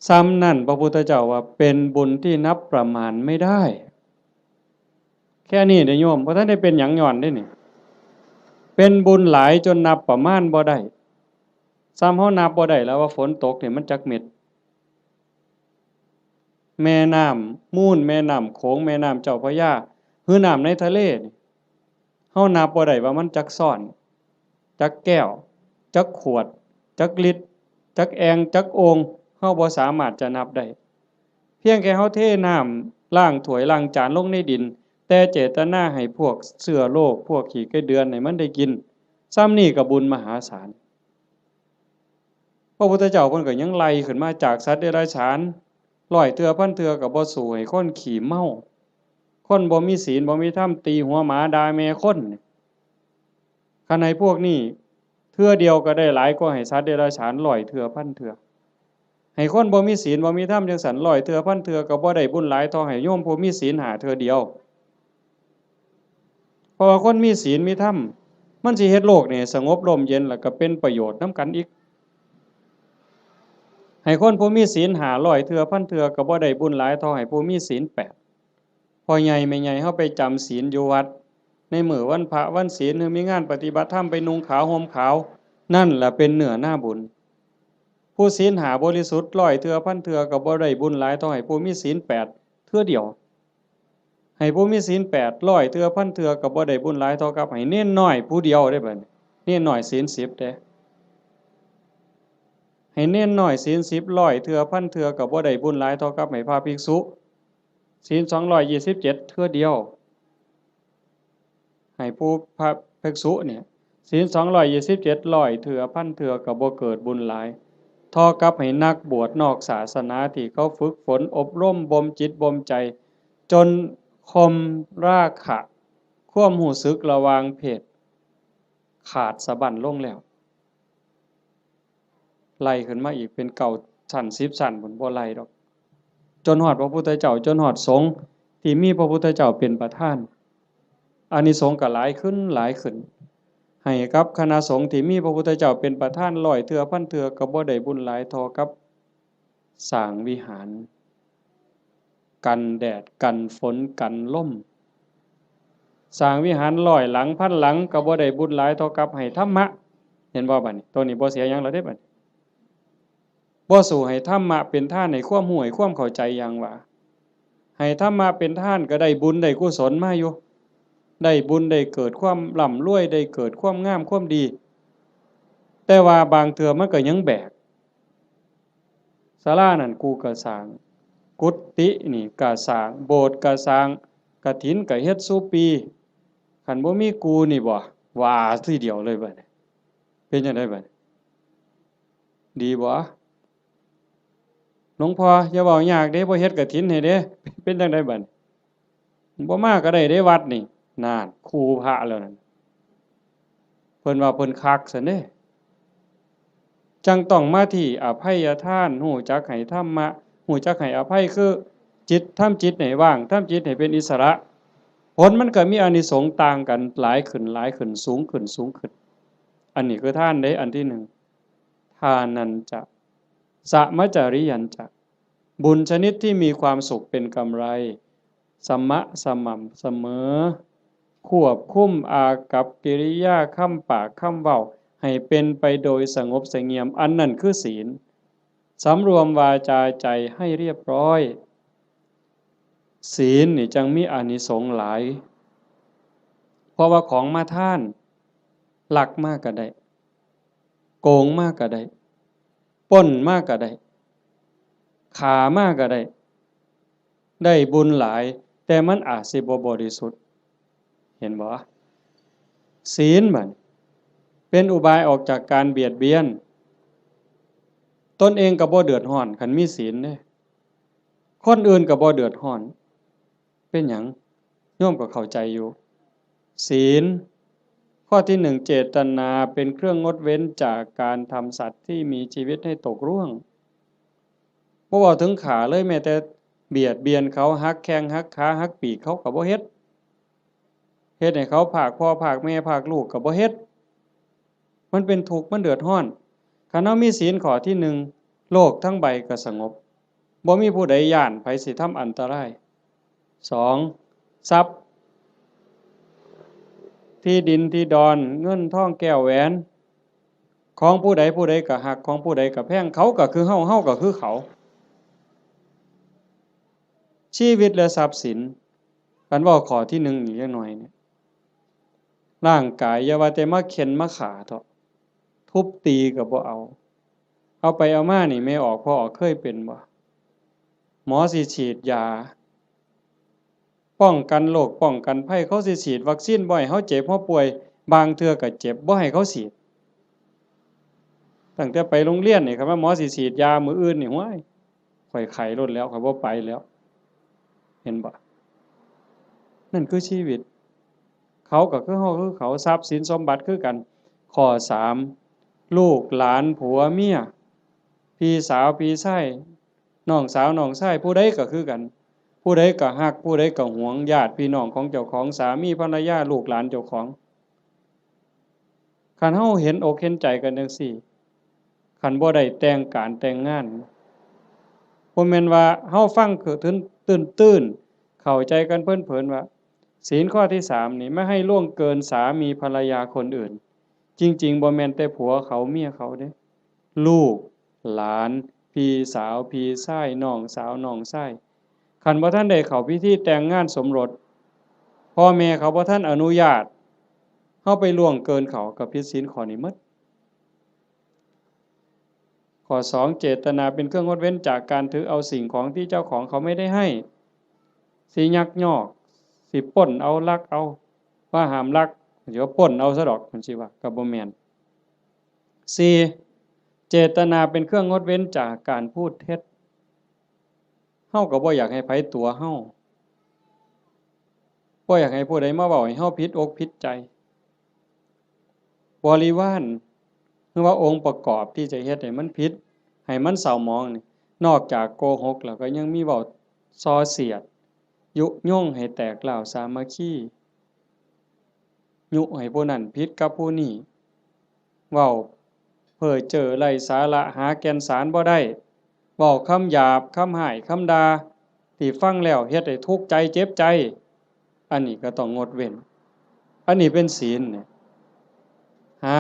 ส่ำนั้นพระพุทธเจ้าว่าเป็นบุญที่นับประมาณไม่ได้ แค่นี้เด้อโยม บ่ทันได้เป็นหยังย้อนเด้นี่ เป็นบุญหลายจนนับประมาณบ่ได้ ส่ำเฮานับบ่ได้แล้วว่าฝนตกนี่มันจักเม็ด แม่น้ำมูล แม่น้ำโขง แม่น้ำเจ้าพระยา หรือน้ำในทะเลนี่ เฮานับบ่ได้ว่ามันจักซ้อน จักแก้ว จักขวด จักลิตร จักแอ่ง จักโอ่ง เฮาบ่สามารถจะนับได้ เพียงแค่เฮาเทน้ำล้างถ้วยล้างจานลงในดิน แต่เจตนาให้พวกเชื้อโรค พวกขี้ไก่เดือนให้มันได้กิน ส่ำนี้ก็บุญมหาศาล พระพุทธเจ้าเพิ่นก็ยังไล่ขึ้นมาจากสัตว์เดรัจฉาน ร้อยเทื่อพันเทื่อก็บ่สู้ให้คนขี้เมา คนบ่มีศีลบ่มีธรรม ตีหัวหมาด่าแม่คน คันให้พวกนี้เทื่อเดียวก็ได้หลายกว่าให้สัตว์เดรัจฉานร้อยเทื่อพันเทื่อ ให้คนบ่มีศีลบ่มีธรรมจั่งซั้นร้อยเทื่อพันเทื่อก็บ่ได้บุญหลายเท่าให้โยมผู้มีศีลห้าเทื่อเดียว เพราะว่าคนมีศีลมีธรรม มันสิเฮ็ดโลกนี่สงบร่มเย็น แล้วก็เป็นประโยชน์นำกันอีก ให้คนผู้มีศีลห้าร้อยเทื่อพันเทื่อก็บ่ได้บุญหลายเท่าให้ผู้มีศีลแปด พ่อใหญ่แม่ใหญ่เฮาไปจำศีลอยู่วัด ในมื้อวันพระวันศีล หรือมีงานปฏิบัติธรรมไปนุ่งขาวห่มขาว นั่นล่ะเป็นเนื้อนาบุญ ผู้ศีลห้าบริสุทธิ์ร้อยเทื่อพันเทื่อก็บ่ได้บุญหลายเท่าให้ผู้มีศีลแปดเทื่อเดียว ให้ผู้มีศีลแปดร้อยเทื่อพันเทื่อก็บ่ได้บุญหลายเท่ากับให้เณรน้อยผู้เดียวเด้บัดนี้ เณรน้อยศีลสิบเด้ ให้เณรน้อยศีลสิบร้อยเทื่อพันเทื่อก็บ่ได้บุญหลายเท่ากับให้พระภิกษุ ศีลสองร้อยยี่สิบเจ็ดเทื่อเดียว ให้ผู้พระภิกษุเนี่ย ศีลสองร้อยยี่สิบเจ็ดร้อยเทื่อพันเทื่อก็บ่เกิดบุญหลาย เท่ากับให้นักบวชนอกศาสนาที่เขาฝึกฝนอบรมบ่มจิตบ่มใจ จนข่มราคะ ความรู้สึกระหว่างเพศ ขาดสะบั้นลงแล้ว ไล่ขึ้นมาอีกเป็นเก้าชั้นสิบชั้นพุ้น บ่ไล่ดอก จนฮอดพระพุทธเจ้า จนฮอดสงฆ์ที่มีพระพุทธเจ้าเป็นประธาน อานิสงส์ก็หลายขึ้นหลายขึ้น ให้กับคณะสงฆ์ที่มีพระพุทธเจ้าเป็นประธานร้อยเทื่อพันเทื่อก็บ่ได้บุญหลายเท่ากับสร้างวิหาร กันแดด กันฝน กันลม สร้างวิหารร้อยหลังพันหลังก็บ่ได้บุญหลายเท่ากับให้ธรรมะ เห็นบ่บัดนี้ ตัวนี้บ่เสียหยังแล้วเด้บัดนี้ บ่สู้ให้ธรรมะเป็นทาน ให้ความรู้ ให้ความเข้าใจอย่างว่า ให้ธรรมะเป็นทานก็ได้บุญได้กุศลมาอยู่ ได้บุญได้เกิดความร่ำรวย ได้เกิดความงามความดี แต่ว่าบางเทื่อมันก็ยังแบก ศาลานั่นกูก็สร้าง กุฏินี่ก็สร้าง โบสถ์ก็สร้าง กฐินก็เฮ็ดซุปี คันบ่มีกูนี่บ่ ว่าทีเดียวเลยบัดนี้ เป็นจั่งใดบัดนี้ ดีบ่ หลวงพ่ออย่าเว้ายากเด้ บ่เฮ็ดกฐินให้เด้ เป็นจั่งใดบัดนี้ บ่มาก็ได้เด้วัดนี่ นั่น คู่พระแล้วนั่น เพิ่นว่าเพิ่นคักซั้นเด้ จั่งต้องมาที่อภัยทาน รู้จักให้ธรรมะ รู้จักให้อภัย คือจิต ทำจิตให้ว่าง ทำจิตให้เป็นอิสระ ผลมันก็มีอานิสงส์ต่างกัน หลายขึ้น หลายขึ้น สูงขึ้น สูงขึ้น อันนี้คือทานเด้ อันที่หนึ่ง ทานัญจะ สมจริยัญจะ บุญชนิดที่มีความสุขเป็นกำไร สมะ สม่ำเสมอ ควบคุมอากัปกิริยา คำปาก คำเว้า ให้เป็นไปโดยสงบเสงี่ยม อันนั้นคือศีล สำรวมวาจาใจให้เรียบร้อย ศีลนี่จั่งมีอานิสงส์หลาย เพราะว่าของมาทาน ลักมาก็ได้ โกงมาก็ได้ ปล้นมาก็ได้ ฆ่ามาก็ได้ ได้บุญหลาย แต่มันอาจสิบ่บริสุทธิ์ เห็นบ่ ศีลบัดเป็นอุบายออกจากการเบียดเบียน ตนเองก็บ่เดือดร้อน คันมีศีลเด้ คนอื่นก็บ่เดือดร้อน เป็นหยัง โยมก็เข้าใจอยู่ ศีล ข้อที่หนึ่ง เจตนาเป็นเครื่องงดเว้นจากการทำสัตว์ที่มีชีวิตให้ตกร่วง บ่เว้าถึงฆ่าเลย แม้แต่เบียดเบียนเขา หักแข้งหักขา หักปีกเขาก็บ่เฮ็ด เฮ็ดให้เขาพรากพ่อพรากแม่พรากลูกก็บ่เฮ็ด มันเป็นทุกข์ มันเดือดร้อน คันเฮามีศีลข้อที่หนึ่ง โลกทั้งใบก็สงบ บ่มีผู้ใดย้านไผสิทำอันตราย สอง ทรัพย์ ที่ดินที่ดอน เงินทองแก้วแหวน ของผู้ใดผู้ใดก็ฮัก ของผู้ใดก็แพง เขาก็คือเฮา เฮาก็คือเขา ชีวิตและทรัพย์สิน คันเว้าข้อที่หนึ่งนี่จักหน่อยเนี่ย ร่างกายอย่าว่าแต่มาเฆ็่นมาฆ่าเถาะ ทุบตีก็บ่เอา เอาไปเอามานี่ แม่ออกพ่อออกเคยเป็นบ่ หมอสิฉีดยา ป้องกันโรคป้องกันภัย เขาสิฉีดวัคซีนบ่ให้เฮาเจ็บเฮาป่วย บางเทื่อก็เจ็บบ่ให้เขาฉีด ตั้งแต่ไปโรงเรียนนี่ คันว่าหมอสิฉีดยามื้ออื่นนี่ ห้วย ข้อยไข้โลดแล้ว ข้อยบ่ไปแล้ว เห็นบ่ นั่นคือชีวิต เขาก็คือเฮาคือเขา ทรัพย์สินสมบัติคือกัน ข้อสาม ลูกหลานผัวเมีย พี่สาวพี่ชาย น้องสาวน้องชาย ผู้ใดก็คือกัน ผู้ใดก็ฮัก ผู้ใดก็หวง ญาติพี่น้องของเจ้าของ สามีภรรยา ลูกหลานเจ้าของ คันเฮาเห็นอกเห็นใจกันจั่งซี้ คันบ่ได้แต่งการแต่งงาน บ่แม่นว่าเฮาฟังคือตื้นๆ เข้าใจกันเพลินๆ ว่า ศีลข้อที่สามนี่ ไม่ให้ล่วงเกินสามีภรรยาคนอื่น จริงๆ บ่แม่นแต่ผัวเขาเมียเขาเด้ ลูก หลาน พี่สาว พี่ชาย น้องสาว น้องชาย คันบ่ทันได้เข้าพิธีแต่งงานสมรส พ่อแม่เขาบ่ทันอนุญาต เฮาไปล่วงเกินเขา ก็ผิดศีลข้อนี้หมด ข้อสอง เจตนาเป็นเครื่องงดเว้นจากการถือเอาสิ่งของที่เจ้าของเขาไม่ได้ให้ สิยักยอก สิปล้นเอา ลักเอา ว่าห้ามลัก สิว่าปล้นเอาซะดอก มันสิว่า ก็บ่แม่น สี่ เจตนาเป็นเครื่องงดเว้นจากการพูดเท็จ เฮาก็บ่อยากให้ไผตั๋วเฮา บ่อยากให้ผู้ใดมาเว้าให้เฮาผิดอกผิดใจ บริวาร หรือว่าองค์ประกอบที่จะเฮ็ดให้มันผิด ให้มันเศร้าหมองนี่ นอกจากโกหกแล้วก็ยังมีเว้าส่อเสียด ยุยงให้แตกร้าวสามัคคี ยุให้ผู้นั้นผิดกับผู้นี้ เว้าเพ้อเจ้อไร้สาระ หาแก่นสารบ่ได้ เว้าคำหยาบ คำฮ้าย คำด่า ที่ฟังแล้วเฮ็ดให้ทุกข์ใจเจ็บใจ อันนี้ก็ต้องงดเว้น อันนี้เป็นศีลเนี่ย ห้า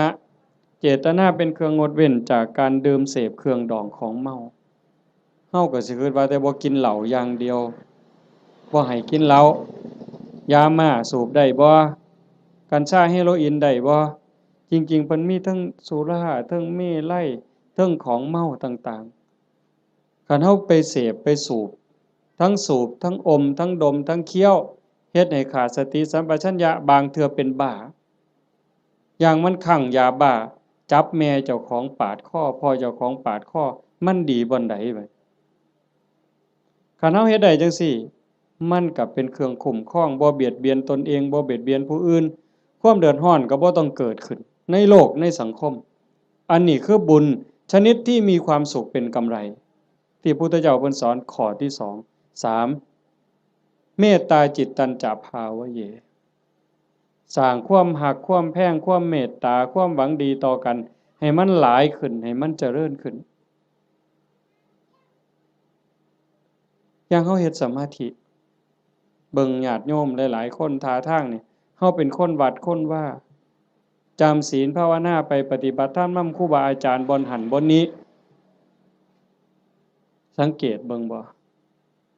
เจตนาเป็นเครื่องงดเว้นจากการดื่มเสพเครื่องดองของเมา เฮาก็สิคิดว่าแต่บ่กินเหล้าอย่างเดียว บ่ให้กินเหล้า ยาม่าสูบได้บ่ กัญชาเฮโรอีนได้บ่ จริงๆ เพิ่นมีทั้งสุรา ทั้งเมรัย ทั้งของเมาต่างๆ คันเฮาไปเสพไปสูบ ทั้งสูบ ทั้งอม ทั้งดม ทั้งเคี้ยว เฮ็ดให้ขาดสติสัมปชัญญะ บางเทื่อเป็นบ้า อย่างมันคลั่งยาบ้า จับแม่เจ้าของปาดคอ พ่อเจ้าของปาดคอ มันดีบ่อนใดบัด คันเฮาเฮ็ดได้จั่งซี้ มันก็เป็นเครื่องคุ้มครอง บ่เบียดเบียนตนเอง บ่เบียดเบียนผู้อื่น ความเดือดร้อนก็บ่ต้องเกิดขึ้น ในโลก ในสังคม อันนี้คือบุญชนิดที่มีความสุขเป็นกำไร ที่พุทธเจ้าเพิ่นสอนข้อที่สอง สาม เมตตาจิตตัญจะภาวะเย สร้างความฮัก ความแพง ความเมตตา ความหวังดีต่อกัน ให้มันหลายขึ้น ให้มันเจริญขึ้น อย่างเฮาเฮ็ดสมาธิ เบิ่งญาติโยมหลายๆ คนท่าทางนี่ เฮาเป็นคนวัดคนวา จำศีลภาวนาไป ปฏิบัติธรรมนำครูบาอาจารย์บ่อนหั้นบ่อนนี้ สังเกตเบิ่งบ่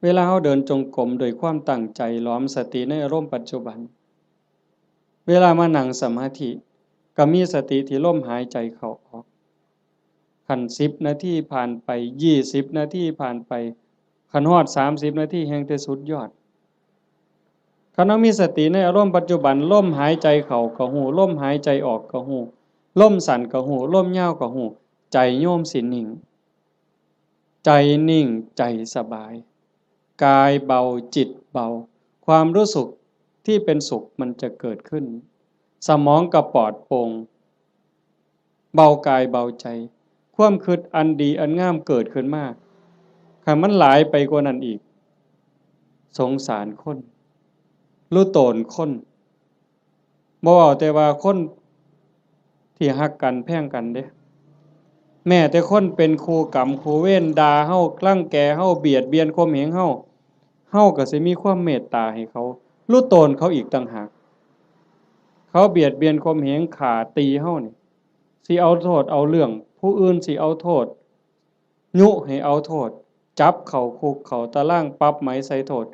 เวลาเราเดินจงกรมด้วยความตั้งใจ หลอมสติในอารมณ์ปัจจุบัน เวลามานั่งสมาธิ ก็มีสติที่ลมหายใจเข้าออก คันสิบนาทีผ่านไป ยี่สิบนาทีผ่านไป คันฮอดสามสิบนาทีแฮ่งแต่สุดยอด คันเรามีสติในอารมณ์ปัจจุบัน ลมหายใจเข้าก็ฮู้ ลมหายใจออกก็ฮู้ ลมสั้นก็ฮู้ ลมยาวก็ฮู้ ใจโยมสินิ่ง ใจนิ่ง ใจสบาย กายเบา จิตเบา ความรู้สึกที่เป็นสุขมันจะเกิดขึ้น สมองก็ปลอดโปร่ง เบากายเบาใจ ความคิดอันดีอันงามเกิดขึ้นมา คันมันหลายไปกว่านั้นอีก สงสารคน รู้ตนคน บ่เว้าแต่ว่าคนที่ฮักกันแพงกันเด้ แม้แต่คนเป็นคู่กรรมคู่เวร ด่าเฮา รังแกเฮา เบียดเบียนข่มเหงเฮา เฮาก็สิมีความเมตตาให้เขา รู้ตนเขาอีกต่างหาก เขาเบียดเบียนข่มเหง ฆ่าตีเฮานี่ สิเอาโทษเอาเรื่อง ผู้อื่นสิเอาโทษ ยุให้เอาโทษ จับเข้าคุกเข้าตาราง ปรับไหมใส่โทษ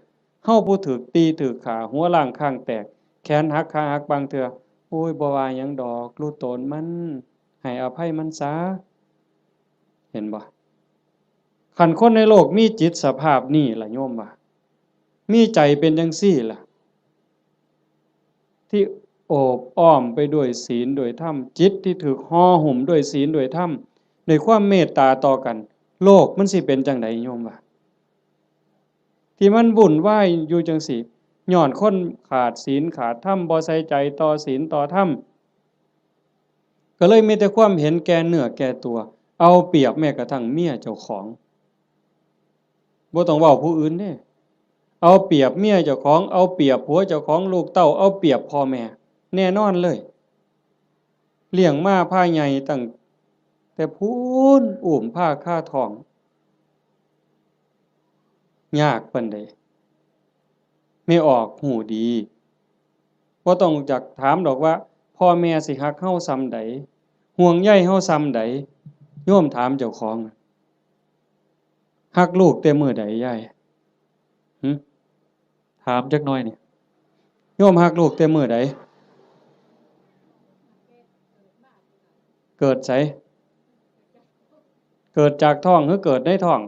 เฮาผู้ถูกตีถูกฆ่า หัวล้างคางแตก แขนหักขาหักบางเทื่อ โอ้ย บ่ว่าหยังดอก รู้ตนมัน ให้อภัยมันซะ เห็นบ่ คันคนในโลกมีจิตสภาพนี้ล่ะโยมว่า มีใจเป็นจังซี่ล่ะ ที่โอบอ้อมไปด้วยศีลด้วยธรรม จิตที่ถูกห่อหุ้มด้วยศีลด้วยธรรม ด้วยความเมตตาต่อกัน โลกมันสิเป็นจังใดโยมว่า ที่มันวุ่นวายอยู่จังซี่ ย้อนคนขาดศีลขาดธรรม บ่ใส่ใจต่อศีลต่อธรรม ก็เลยมีแต่ความเห็นแก่เนื้อแก่ตัว เอาเปรียบแม้กระทั่งเมียเจ้าของ บ่ต้องเว้าผู้อื่นเด้ เอาเปรียบเมียเจ้าของ เอาเปรียบผัวเจ้าของ ลูกเต้า เอาเปรียบพ่อแม่ แน่นอนเลย เลี้ยงมาพาใหญ่ตั้งแต่พู้น อุ้มพาคาท้อง ยากปานใด แม่ออกฮู้ดี บ่ต้องจักถามดอกว่า พ่อแม่สิฮักเฮาส่ำใด ห่วงใยเฮาส่ำใด โยมถามเจ้าของ ฮักลูกแต่มื้อใดยาย หึ ถามจักหน่อยนี่ โยมฮักลูกแต่มื้อใด เกิดไส เกิดจากท้องหรือเกิดในท้อง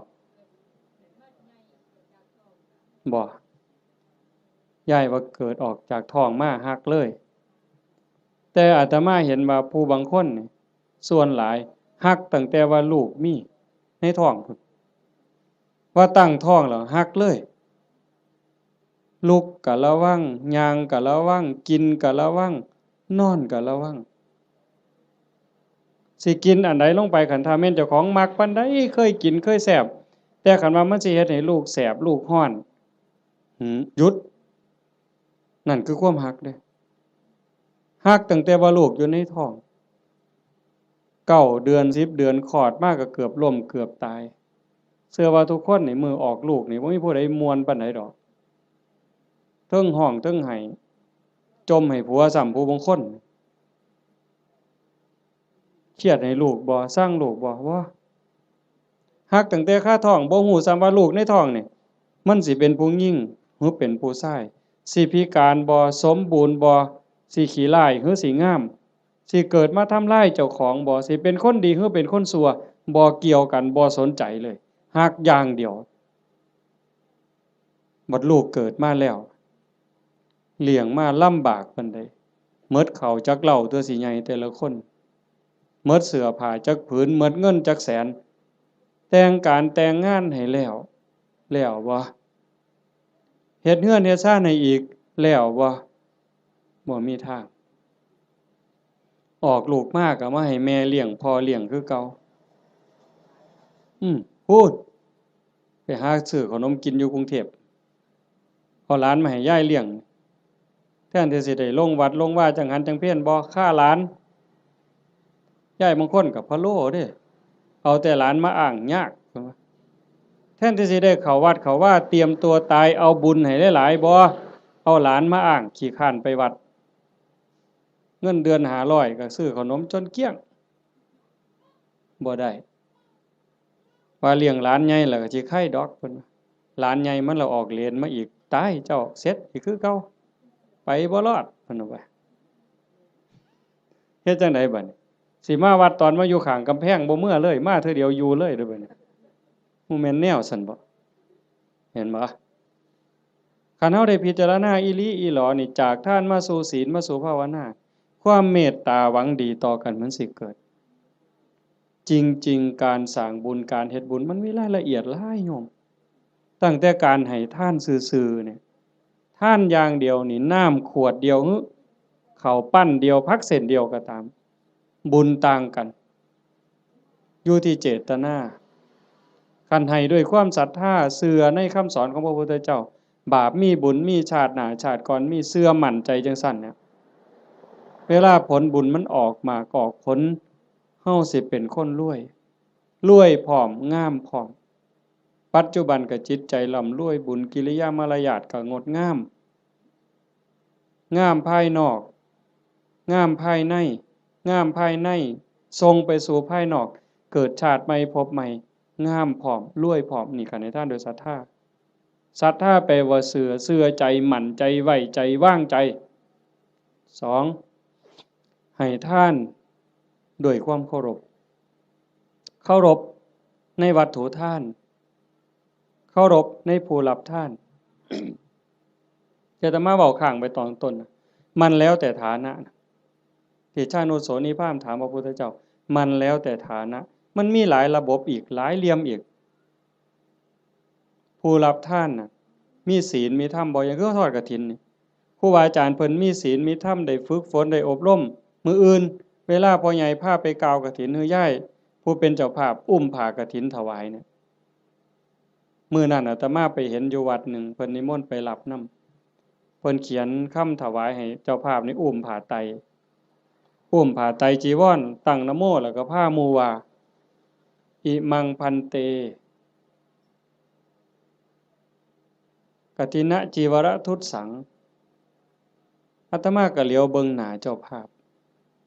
บ่ ยายว่าเกิดออกจากท้องมาฮักเลย แต่อาตมาเห็นว่าผู้บางคนนี่ ส่วนหลายฮักตั้งแต่ว่าลูกมีในท้องพุ้น ว่าตั้งท้องแล้วฮักเลย ลุกก็ระวัง ย่างก็ระวัง กินก็ระวัง นอนก็ระวัง สิกินอันใดลงไป คันถ้าแม่นเจ้าของมักปานใด เคยกินเคยแซ่บ แต่คันว่ามันสิเฮ็ดให้ลูกแสบลูกร้อน หืม หยุด นั่นคือความฮักเด้ ฮักตั้งแต่ว่าลูกอยู่ในท้อง เก้าเดือน สิบเดือน คลอดมาก็เกือบล้มเกือบตาย เชื่อว่าทุกคนนี่มื้อออกลูกนี่บ่มีผู้ใดม่วนปานใดดอก เทิงฮ้องเทิงไห้ จ่มให้ผัวซ้ำผู้บางคน เครียดให้ลูกบ่ ซังลูกบ่ บ่ ฮักตั้งแต่คาท้อง บ่ฮู้ซ้ำว่าลูกในท้องนี่ มันสิเป็นผู้หญิงหรือเป็นผู้ชาย สิพิการบ่ สมบูรณ์บ่ สิขี้ร้ายหรือสิงาม สิเกิดมาทำลายเจ้าของบ่ สิเป็นคนดีหรือเป็นคนชั่ว บ่เกี่ยวกัน บ่สนใจเลย ฮักอย่างเดียว บัดลูกเกิดมาแล้ว เลี้ยงมาลำบากปานใด หมดข้าวจักเล่าตัวสิใหญ่แต่ละคน หมดเสื้อผ้าจักผืน หมดเงินจักแสน แต่งการแต่งงานให้แล้ว แล้วบ่ เฮ็ดเฮือนเฮ็ดซานให้อีก แล้วบ่ บ่มีทาง ออกลูกมาก็มาให้แม่เลี้ยงพ่อเลี้ยงคือเก่า อืม พู้น ไปหาซื้อขนมกินอยู่กรุงเทพฯ เอาหลานมาให้ยายเลี้ยง แทนที่สิได้ลงวัดลงวาจังหันจังเพลบ่ ฆ่าหลาน ยายบางคนก็พะโล้เด้ เอาแต่หลานมาอ้างยาก แทนที่สิได้เข้าวัดเข้าวา เตรียมตัวตาย เอาบุญให้หลายๆ บ่ เอาหลานมาอ้าง ขี้คร้านไปวัด เงินเดือนห้าร้อยก็ซื้อขนมจนเกลี้ยง บ่ได้ ว่าเลี้ยงหลานใหญ่แล้วก็สิไคดอกเพิ่นว่า หลานใหญ่มันละออกเลนมาอีก ตายเจ้า เสร็จอีกคือเก่า ไปบ่รอดเพิ่นว่า เฮ็ดจั่งใดบัดนี้ สิมาวัดตอนมาอยู่ข้างกำแพงบ่เมือเลย มาเทื่อเดียวอยู่เลยเด้อบัดนี้ บ่แม่นแนวซั่นบ่ เห็นบ่ คันเฮาได้พิจารณาอีหลีอีหลอนี่ จากทานมาสู่ศีล มาสู่ภาวนา ความเมตตาหวังดีต่อกันมันสิเกิด จริงๆ การสร้างบุญ การเฮ็ดบุญ มันมีรายละเอียดหลายโยม ตั้งแต่การให้ทานซื่อๆ เนี่ย ทานอย่างเดียวนี่ น้ำขวดเดียว หรือข้าวปั้นเดียว ผักเส้นเดียวก็ตาม บุญต่างกัน อยู่ที่เจตนา คันให้ด้วยความศรัทธา เชื่อในคำสอนของพระพุทธเจ้า บาปมีบุญมี ชาติหน้าชาติก่อนมี เชื่อมั่นใจจั่งซั่นเนี่ย เวลาผลบุญมันออกหมากออกผล เฮาสิเป็นคนรวย รวยพร้อม งามพร้อม ปัจจุบันก็จิตใจร่ำรวย บุญกิริยามารยาทก็งดงาม งามภายนอก งามภายใน งามภายใน ส่งไปสู่ภายนอก เกิดชาติใหม่ภพใหม่ งามพร้อม รวยพร้อม นี่ก็ให้ทานโดยศรัทธา ศรัทธาแปลว่าเชื่อ เชื่อใจ มั่นใจ ไว้ใจ วางใจ สอง ให้ทานด้วยความเคารพ เคารพในวัตถุทาน เคารพในผู้รับทาน อาตมาเว้าค้างไปตอนต้นนะ มันแล้วแต่ฐานะนะ ที่ชานุโสนีพราหมณ์ถามพระพุทธเจ้า มันแล้วแต่ฐานะ มันมีหลายระบบอีก หลายเหลี่ยมอีก ผู้รับทานน่ะ มีศีลมีธรรมบ่ อย่างคือทอดกฐินนี่ ครูบาอาจารย์เพิ่นมีศีลมีธรรม ได้ฝึกฝน ได้อบรม มื้ออื่น เวลาพ่อใหญ่พาไปกล่าวกฐิน หรือยายผู้เป็นเจ้าภาพอุ้มผ้ากฐินถวายเนี่ย มื้อนั้นอาตมาไปเห็นอยู่วัดหนึ่ง เพิ่นนิมนต์ไปรับนำ เพิ่นเขียนคำถวายให้เจ้าภาพนี่อุ้มผ้าไตร อุ้มผ้าไตรจีวร ตั้งนะโม แล้วก็พาหมู่ว่า อิมัง ภันเต กฐินจีวรทุสสัง อาตมาก็เหลียวเบิ่งหน้าเจ้าภาพ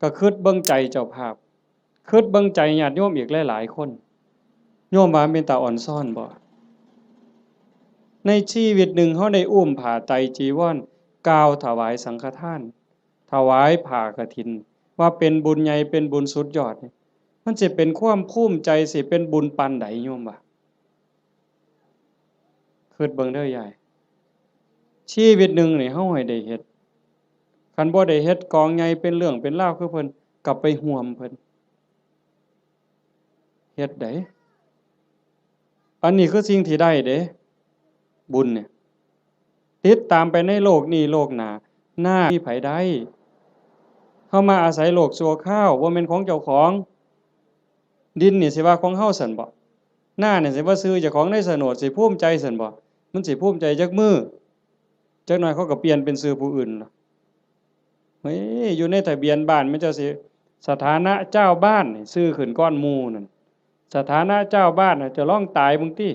ก็คิดเบิ่งใจเจ้าภาพ คิดเบิ่งใจญาติโยมอีกหลายๆ คน โยมว่าเป็นตาอ่อนซ้อนบ่ ในชีวิตหนึ่งเฮาได้อุ้มผ้าไตรจีวร กล่าวถวายสังฆทาน ถวายผ้ากฐิน ว่าเป็นบุญใหญ่ เป็นบุญสุดยอดนี่ มันสิเป็นความภูมิใจ สิเป็นบุญปานใด โยมว่า คิดเบิ่งเด้อยาย ชีวิตหนึ่งนี่เฮาให้ได้เฮ็ด คันบ่ได้เฮ็ดกองใหญ่เป็นเรื่องเป็นราวคือเพิ่น ก็ไปห่วมเพิ่น เฮ็ดได้ อันนี้คือสิ่งที่ได้เด้ บุญเนี่ย ติดตามไปในโลกนี้โลกหน้า นามีไผได้ เฮามาอาศัยโลกชั่วคราว บ่แม่นของเจ้าของ ดินนี่สิว่าของเฮาซั่นบ่ นานี่สิว่าชื่อเจ้าของในโฉนด สิภูมิใจซั่นบ่ มันสิภูมิใจจักมื้อ จักหน่อยเขาก็เปลี่ยนเป็นชื่อผู้อื่นล่ะ เฮ้ย อยู่ในทะเบียนบ้านมันเจ้าสิ สถานะเจ้าบ้านนี่ชื่อขึ้นก่อนหมู่นั่น สถานะเจ้าบ้านน่ะ เจ้าลองตายเบิ่งติ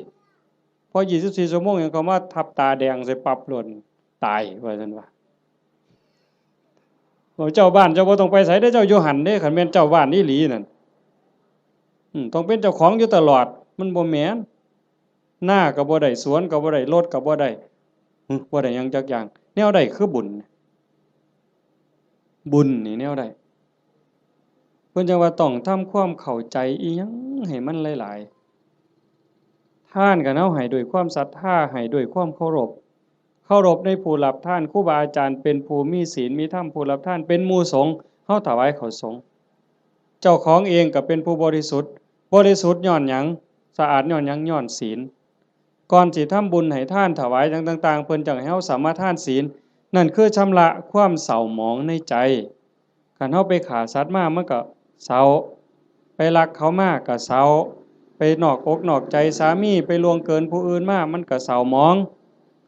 พอยี่สิบสี่ชั่วโมงหยังเขามาทับตาแดงใส่ปั๊บโลด ตายว่าซั่นว่า โอ้ เจ้าบ้านเจ้าบ่ต้องไปไสเด้อ เจ้าอยู่หั่นเด้ คันแม่นเจ้าบ้านอีหลีนั่น อืม ต้องเป็นเจ้าของอยู่ตลอด มันบ่แม่น นาก็บ่ได้ สวนก็บ่ได้ รถก็บ่ได้ หึ บ่ได้หยังจักอย่าง แนวใดคือบุญ บุญนี่แนวใด เพิ่นจั่งว่าต้องทำความเข้าใจอีหยังให้มันหลายๆ ทานก็เฮาให้ด้วยความศรัทธา ให้ด้วยความเคารพ เคารพในผู้รับทาน ครูบาอาจารย์เป็นผู้มีศีลมีธรรม ผู้รับทานเป็นหมู่สงฆ์ เฮาถวายข้าวสงฆ์ เจ้าของเองก็เป็นผู้บริสุทธิ์ บริสุทธิ์ย้อนหยัง สะอาดย้อนหยัง ย้อนศีล ก่อนสิทำบุญให้ทานถวายหยังต่างๆ เพิ่นจั่งให้เฮาสมาทานศีล นั่นคือชำระความเศร้าหมองในใจ คันเฮาไปฆ่าสัตว์มามันก็เศร้า ไปลักเขามาก็เศร้า ไปนอกอกนอกใจสามี ไปล่วงเกินผู้อื่นมา มันก็เศร้าหมอง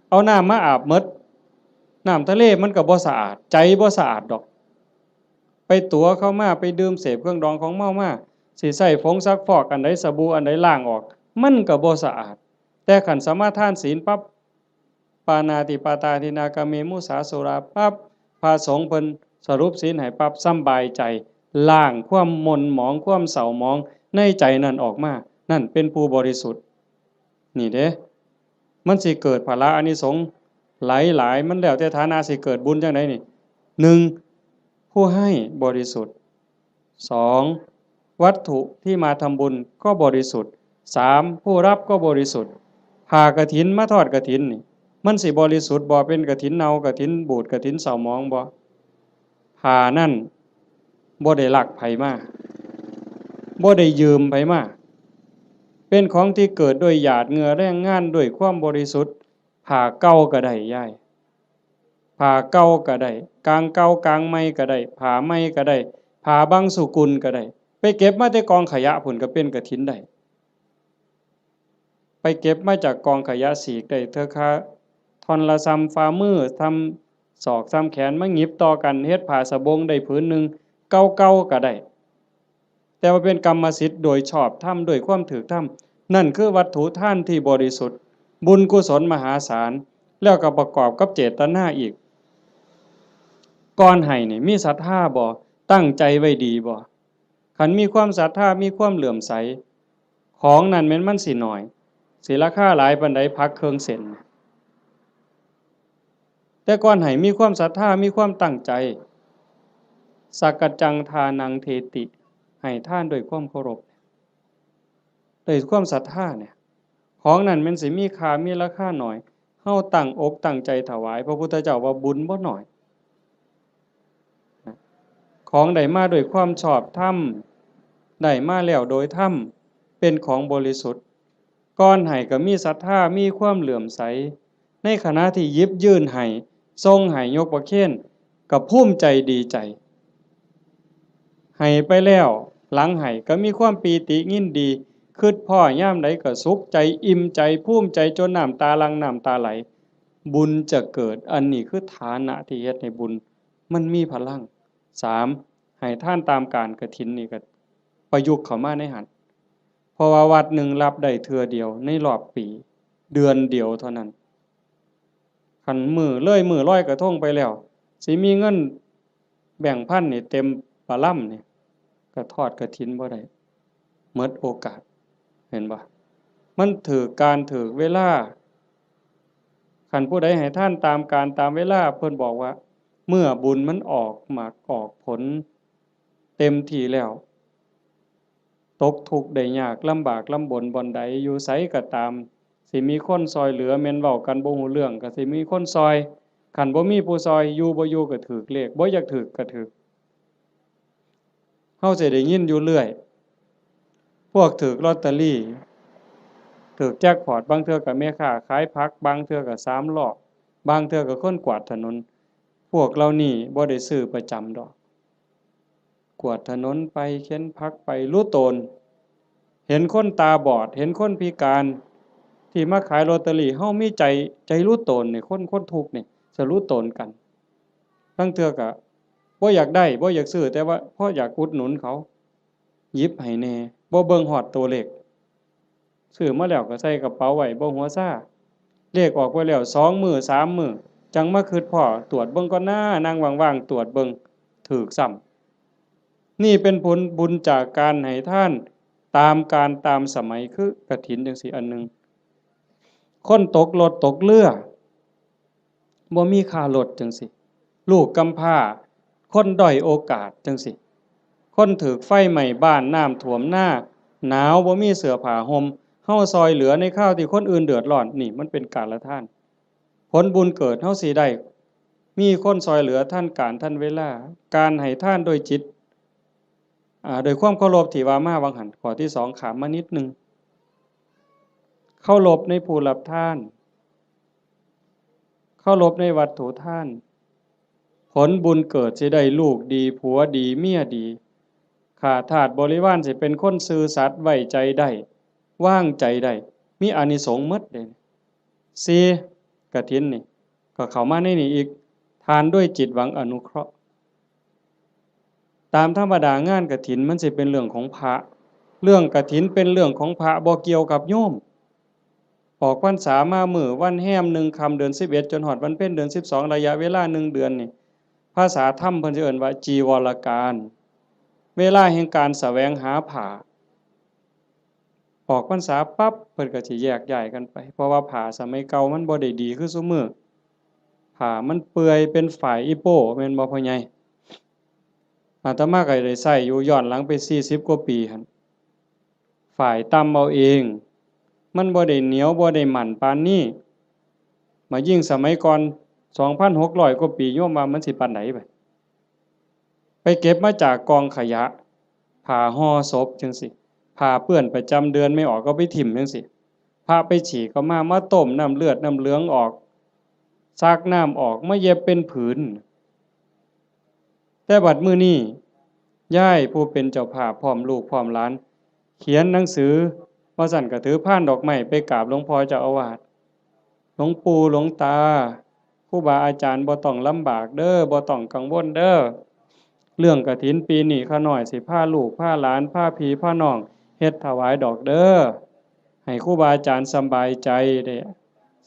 เอาน้ำมาอาบหมด น้ำทะเลมันก็บ่สะอาด ใจบ่สะอาดดอก ไปตั๋วเขามา ไปดื่มเสพเครื่องดองของเมามา สิใช้ผงซักฟอกอันใด สบู่อันใดล้างออก มันก็บ่สะอาด แต่คันสมาทานศีลปั๊บ ปาณาติปาตาทินนา กาเม มุสา สุรา ปั๊บ พระสงฆ์เพิ่นสรุปศีลให้ปั๊บ สำบายใจ ล้างความหม่นหมอง ความเศร้าหมองในใจนั่นออกมา นั่นเป็นผู้บริสุทธิ์ นี่เด้ มันสิเกิดผละอานิสงส์หลายๆ มันแล้วแต่ฐานะสิเกิดบุญจั่งใดนี่ หนึ่ง ผู้ให้บริสุทธิ์ สอง วัตถุที่มาทำบุญก็บริสุทธิ์ สาม ผู้รับก็บริสุทธิ์ ผ้ากฐินมาทอดกฐินนี่ มันสิบริสุทธิ์บ่ เป็นกฐินเน่ากฐินบูดกฐินเศร้าหมองบ่ ผ้านั่นบ่ได้ลักไผมา บ่ได้ยืมไผมา เป็นของที่เกิดด้วยหยาดเหงื่อแรงงานด้วยความบริสุทธิ์ ผ้าเก่าก็ได้ยาย ผ้าเก่าก็ได้ กางเก่ากางใหม่ก็ได้ ผ้าใหม่ก็ได้ ผ้าบางสุกุลก็ได้ ไปเก็บมาแต่กองขยะพุ้นก็เป็นกฐินได้ ไปเก็บมาจากกองขยะ สีกได้เทื่อคาท่อนละส่ำฝ่ามือ ส่ำศอก ส่ำแขน มาหยิบต่อกันเฮ็ดผ้าสบงได้ผืนหนึ่ง เก่าๆก็ได้ แต่ว่าเป็นกรรมสิทธิ์โดยชอบธรรม ด้วยความถูกธรรม นั่นคือวัตถุทานที่บริสุทธิ์ บุญกุศลมหาศาล แล้วก็ประกอบกับเจตนาอีก ก่อนให้นี่มีศรัทธาบ่ ตั้งใจไว้ดีบ่ คันมีความศรัทธา มีความเลื่อมใส ของนั่นแม่นมันสิน้อย สิราคาหลายปานใด ผักเครื่องเส้น แต่ก่อนให้มีความศรัทธา มีความตั้งใจ สักกัจจังทานังเทติ ให้ทานด้วยความเคารพ ด้วยความศรัทธาเนี่ย ของนั่นแม่นสิมีค่า มีราคาน้อย เฮาตั้งอกตั้งใจถวาย พระพุทธเจ้าว่าบุญบ่น้อย ของได้มาด้วยความชอบธรรม ได้มาแล้วโดยธรรม เป็นของบริสุทธิ์ ก่อนให้ก็มีศรัทธา มีความเลื่อมใส ในขณะที่หยิบยื่นให้ ส่งให้ ยกประเคน ก็ภูมิใจดีใจ ให้ไปแล้ว หลังให้ก็มีความปีติยินดี คิดพ้อยามใดก็สุขใจ อิ่มใจ ภูมิใจ จนน้ำตาหลั่ง น้ำตาไหล บุญจะเกิด อันนี้คือฐานะที่เฮ็ดให้บุญมันมีพลัง สาม ให้ทานตามกาลกฐินนี่ก็ประยุกต์เข้ามาในหั้น เพราะว่าวัดหนึ่งรับได้เทื่อเดียวในรอบปี เดือนเดียวเท่านั้น คันมื้อเลยมื้อลอยกระทงไปแล้ว สิมีเงินแบงค์พันนี่เต็มปะลำนี่ ก็ทอดกฐินบ่ได้ หมดโอกาส เห็นบ่ มันถืกกาลถืกเวลา คันผู้ใดให้ทานตามกาลตามเวลา เพิ่นบอกว่า เมื่อบุญมันออกหมากออกผลเต็มที่แล้ว ตกทุกข์ได้ยาก ลำบากลำบนบ่อนใด อยู่ไสก็ตาม สิมีคนซ่อยเหลือ แม่นเว้ากันบ่ฮู้เรื่อง ก็สิมีคนซ่อย คันบ่มีผู้ซ่อย อยู่บ่อยู่ก็ถืกเลข บ่อยากถืกก็ถืก เฮาสิได้ยินอยู่เรื่อย พวกถืกลอตเตอรี่ ถืกแจ็คพอต บางเทื่อก็แม่ค้าขายผัก บางเทื่อก็สามล้อ บางเทื่อก็คนกวาดถนน พวกเหล่านี้บ่ได้ซื้อประจำดอก กวาดถนนไป เข็นผักไป หลู่ตน เห็นคนตาบอด เห็นคนพิการ ที่มาขายลอตเตอรี่ เฮามีใจ ใจหลู่ตนนี่ คน คนทุกข์นี่ จะหลู่ตนกัน ลางเทื่อก็บ่อยากได้ บ่อยากซื้อ แต่ว่าพออยากอุดหนุนเขา หยิบให้แหน่ บ่เบิ่งฮอดตัวเลข ซื้อมาแล้วก็ใส่กระเป๋าไว้ บ่หัวซา เลขออกไปแล้ว สองมื้อ สามมื้อ จั่งมาคิดพ้อ ตรวจเบิ่งก่อนนะ นั่งว่างๆ ตรวจเบิ่ง ถืกซ้ำ นี่เป็นผลบุญจากการให้ทานตามกาลตามสมัย คือกฐินจั่งซี้อันหนึ่ง คนตกรถตกเรือ บ่มีค่ารถจั่งซี้ ลูกกำพร้า คนด้อยโอกาสจั่งซี้ คนถืกไฟไหม้บ้าน น้ำท่วมนา หนาว บ่มีเสื้อผ้าห่ม เฮาซ่อยเหลือในคราวที่คนอื่นเดือดร้อน นี่มันเป็นกาลทาน ผลบุญเกิดเฮาสิได้ มีคนซ่อยเหลือทันกาลทันเวลา การให้ทานโดยจิต อ่า โดยความเคารพที่ว่ามาว่าหั้น ข้อที่สองข้ามมานิดหนึ่ง เคารพในผู้รับทาน เคารพในวัตถุทาน ผลบุญเกิดสิได้ลูกดี ผัวดี เมียดี ข้าทาสบริวารสิเป็นคนซื่อสัตย์ ไว้ใจได้ วางใจได้ มีอานิสงส์หมดเด้ สี่ กฐินนี่ ก็เข้ามาในนี่อีก ทานด้วยจิตหวังอนุเคราะห์ ตามธรรมดางานกฐินมันสิเป็นเรื่องของพระ เรื่องกฐินเป็นเรื่องของพระ บ่เกี่ยวกับโยม ออกพรรษามามื้อวันแฮมหนึ่งค่ำเดือนสิบเอ็ด จนฮอดวันเพ็ญเดือนสิบสอง ระยะเวลาหนึ่งเดือนนี่ ภาษาธรรมเพิ่นสิเอิ้นว่าจีวรกาล เวลาแห่งการแสวงหาผ้า ออกพรรษาปั๊บเพิ่นก็สิแยกย้ายกันไป เพราะว่าผ้าสมัยเก่ามันบ่ได้ดีคือซุมื้อ ผ้ามันเปื่อยเป็นฝ้ายอีโป้ แม่นบ่พ่อใหญ่? อาตมาก็ได้ใช้อยู่ย้อนหลังไปสี่สิบกว่าปีหั่น ฝ้ายตำเอาเอง มันบ่ได้เหนียวบ่ได้มั่นปานนี้ มายิ่งสมัยก่อน สองพันหกร้อยกว่าปี โยมว่ามันสิปานใดบัด ไปเก็บมาจากกองขยะ ผ้าห่อศพจั่งซี้ ผ้าเปื้อนประจำเดือนไม่ออกก็ไปถิ่มจั่งซี้ พระไปฉี่ก็มา มาต้มน้ำเลือดน้ำเหลืองออก ซักน้ำออก มาเย็บเป็นผืน แต่บัดมื้อนี้ ยายผู้เป็นเจ้าภาพพร้อมลูกพร้อมหลาน เขียนหนังสือ ว่าซั่นก็ถือพานดอกไม้ไปกราบหลวงพ่อเจ้าอาวาส หลวงปู่หลวงตา ครูบาอาจารย์บ่ต้องลำบากเด้อ บ่ต้องกังวลเด้อ เรื่องกฐินปีนี้ข้าน้อยสิพาลูกพาหลานพาพี่พาน้องเฮ็ดถวายดอกเด้อ ให้ครูบาอาจารย์สำบายใจ ได้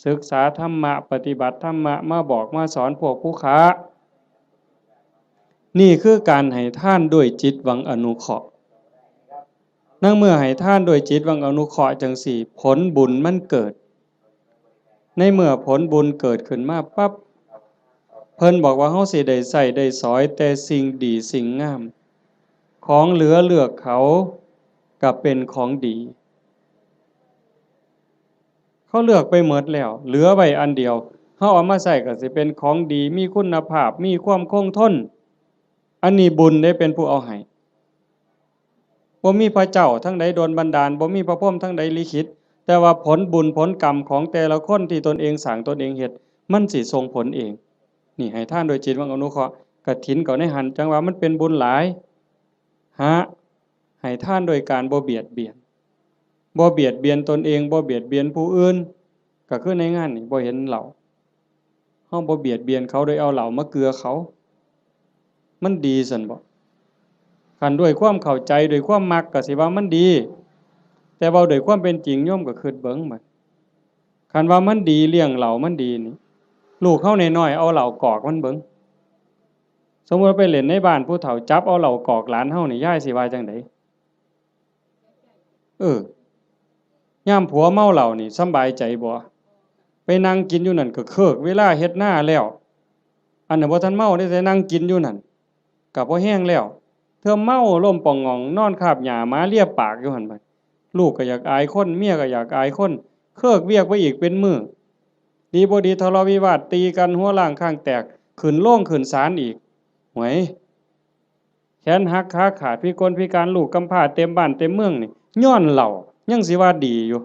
ศึกษาธรรมะ ปฏิบัติธรรมะ มาบอกมาสอนพวกผู้ค้า นี่คือการให้ทานด้วยจิตหวังอนุเคราะห์ ในเมื่อให้ทานด้วยจิตหวังอนุเคราะห์จั่งซี้ ผลบุญมันเกิด ในเมื่อผลบุญเกิดขึ้นมาปั๊บ เพิ่นบอกว่าเฮาสิได้ใช้ได้สอยแต่สิ่งดีสิ่งงาม ของเหลือเลือกเขาก็เป็นของดี เขาเลือกไปหมดแล้ว เหลือไว้อันเดียว เฮาเอามาใช้ก็สิเป็นของดี มีคุณภาพ มีความคงทน อันนี้บุญเด้เป็นผู้เอาให้ บ่มีพระเจ้าทางใดดลบันดาล บ่มีพระพรหมทางใดลิขิต แต่ว่าผลบุญผลกรรมของแต่ละคนที่ตนเองสร้างตนเองเฮ็ด มันสิส่งผลเอง นี่ให้ทานโดยจิตหวังอนุเคราะห์ กฐินก็ในหั้น จั่งว่ามันเป็นบุญหลาย หา ให้ทานโดยการบ่เบียดเบียน บ่เบียดเบียนตนเอง บ่เบียดเบียนผู้อื่น ก็คือในงานนี่บ่เห็นเหล้า เฮาบ่เบียดเบียนเขาโดยเอาเหล้ามาเกลือเขา มันดีซั่นบ่ คันด้วยความเข้าใจ ด้วยความมักก็สิว่ามันดี แต่เว้าด้วยความเป็นจริง โยมก็คิดเบิ่งบัด คันว่ามันดี เลี้ยงเหล้ามันดีนี่ ลูกเฮาน้อยๆ เอาเหล้ากอกมันเบิ่ง สมมุติว่าไปเล่นในบ้านผู้เฒ่า จับเอาเหล้ากอกหลานเฮานี่ ยายสิว่าจั่งใด? เออ ยามผัวเมาเหล้านี่สำบายใจบ่? ไปนั่งกินอยู่นั่นก็เคิกเวลาเฮ็ดนาแล้ว อันนั้นบ่ทันเมาเด้ แต่นั่งกินอยู่นั่น ก็พอแฮงแล้ว เทื่อเมาล้มป่องหง่อง นอนคาบหญ้าหมาเลียปากอยู่หั่นบัด ลูกก็อยากอายคน เมียก็อยากอายคน เคิกเวียกไปอีกเป็นมื้อ ดีบ่ดีทะเลาะวิวาทตีกัน หัวล้างข้างแตก ขึ้นโรงขึ้นศาลอีก หวย แขนหักขาขาด พิกลพิการ ลูกกำพร้าเต็มบ้านเต็มเมืองนี่ ย้อนเหล้า ยังสิว่าดีอยู่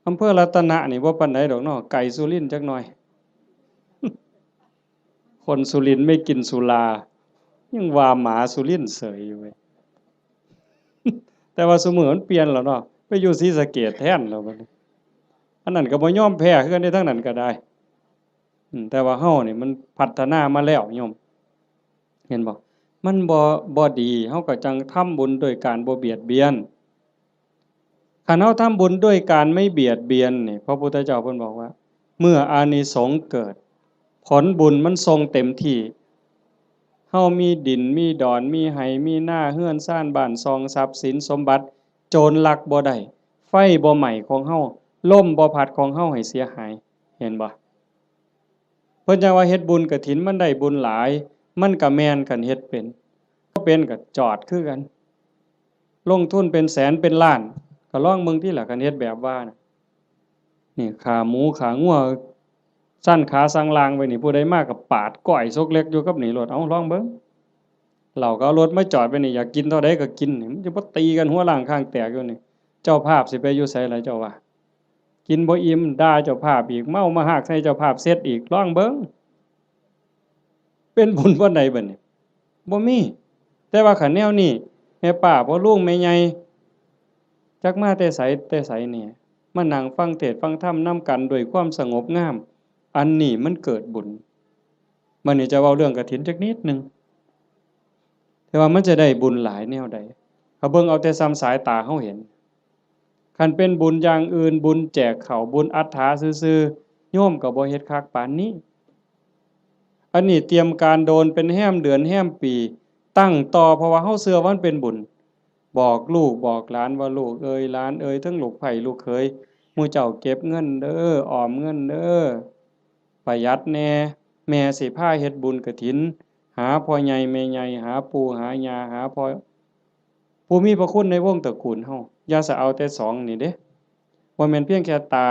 อำเภอรัตนะนี่บ่ปานใดดอกเนาะ ไกลสุรินทร์จักหน่อย คนสุรินทร์ไม่กินสุรา ยังว่าหมาสุรินทร์เสยอยู่เว้ย แต่ว่าซุมื้อมันเปลี่ยนแล้วเนาะ ไปอยู่ศรีสะเกษแทนแล้วบัดนี้ อันนั้นก็บ่ยอมแพ้คือกันเด้ ทางนั้นก็ได้ อืม แต่ว่าเฮานี่มันพัฒนามาแล้วโยม เห็นบ่ มันบ่ บ่ดี เฮาก็จั่งทำบุญโดยการบ่เบียดเบียน คันเฮาทำบุญด้วยการไม่เบียดเบียนนี่ พระพุทธเจ้าเพิ่นบอกว่า เมื่ออานิสงส์เกิด ผลบุญมันส่งเต็มที่ เฮามีดิน มีดอน มีไฮ่ มีนา เฮือนซาน บ้านช่อง ทรัพย์สินสมบัติ โจรลักบ่ได้ ไฟบ่ไหม้ของเฮา ลมบ่พัดของเฮาให้เสียหาย เห็นบ่ เพิ่นจั่งว่าเฮ็ดบุญกฐินมันได้บุญหลาย มันก็แม่นคันเฮ็ดเป็น บ่เป็นก็จอดคือกัน ลงทุนเป็นแสนเป็นล้าน ก็ลองเบิ่งติล่ะ คันเฮ็ดแบบว่าน่ะ นี่ขาหมูขางัว สั่นขาสั่งลางไว้นี่ ผู้ใดมาก็ปาดก้อยซกเล็กอยู่กับนี่โลด เอ้า ลองเบิ่ง เหล้าก็เอารถมาจอดไว้นี่ อยากกินเท่าใดก็กินนี่ มันจะบ่ตีกันหัวล้างข้างแตกอยู่นี่ เจ้าภาพสิไปอยู่ไสล่ะเจ้าว่า กินบ่อิ่ม ด่าเจ้าภาพอีก เมามาฮากใส่เจ้าภาพเสร็จอีก ลองเบิ่ง เป็นบุญปานใดบัดนี้ บ่มี แต่ว่าคันแนวนี้ แม่ป้าพ่อลุงแม่ใหญ่ จักมาแต่ไสแต่ไสแหน่ มานั่งฟังเทศน์ฟังธรรมนำกันด้วยความสงบงาม อันนี้มันเกิดบุญ บัดนี้จะเว้าเรื่องกฐินจักนิดหนึ่ง แต่ว่ามันจะได้บุญหลายแนวใด ถ้าเบิ่งเอาแต่ส่ำสายตาเฮาเห็น คันเป็นบุญอย่างอื่น บุญแจกข้าว บุญอัฏฐาซื่อๆ โยมก็บ่เฮ็ดคักปานนี้ อันนี้เตรียมการโดนเป็นแฮมเดือนแฮมปี ตั้งต่อ เพราะว่าเฮาเชื่อว่ามันเป็นบุญ บอกลูกบอกหลานว่า ลูกเอยหลานเอย ทั้งลูกใภ้ลูกเขย หมู่เจ้าเก็บเงินเด้อ ออมเงินเด้อ ประหยัดแหน่ แม่สิพาเฮ็ดบุญกฐิน หาพ่อใหญ่แม่ใหญ่ หาปู่หาย่า หาพ่อ ผู้มีพระคุณในวงตระกูลเฮา อย่าสะเอาแต่สองนี่เด้ บ่แม่นเพียงแค่ตา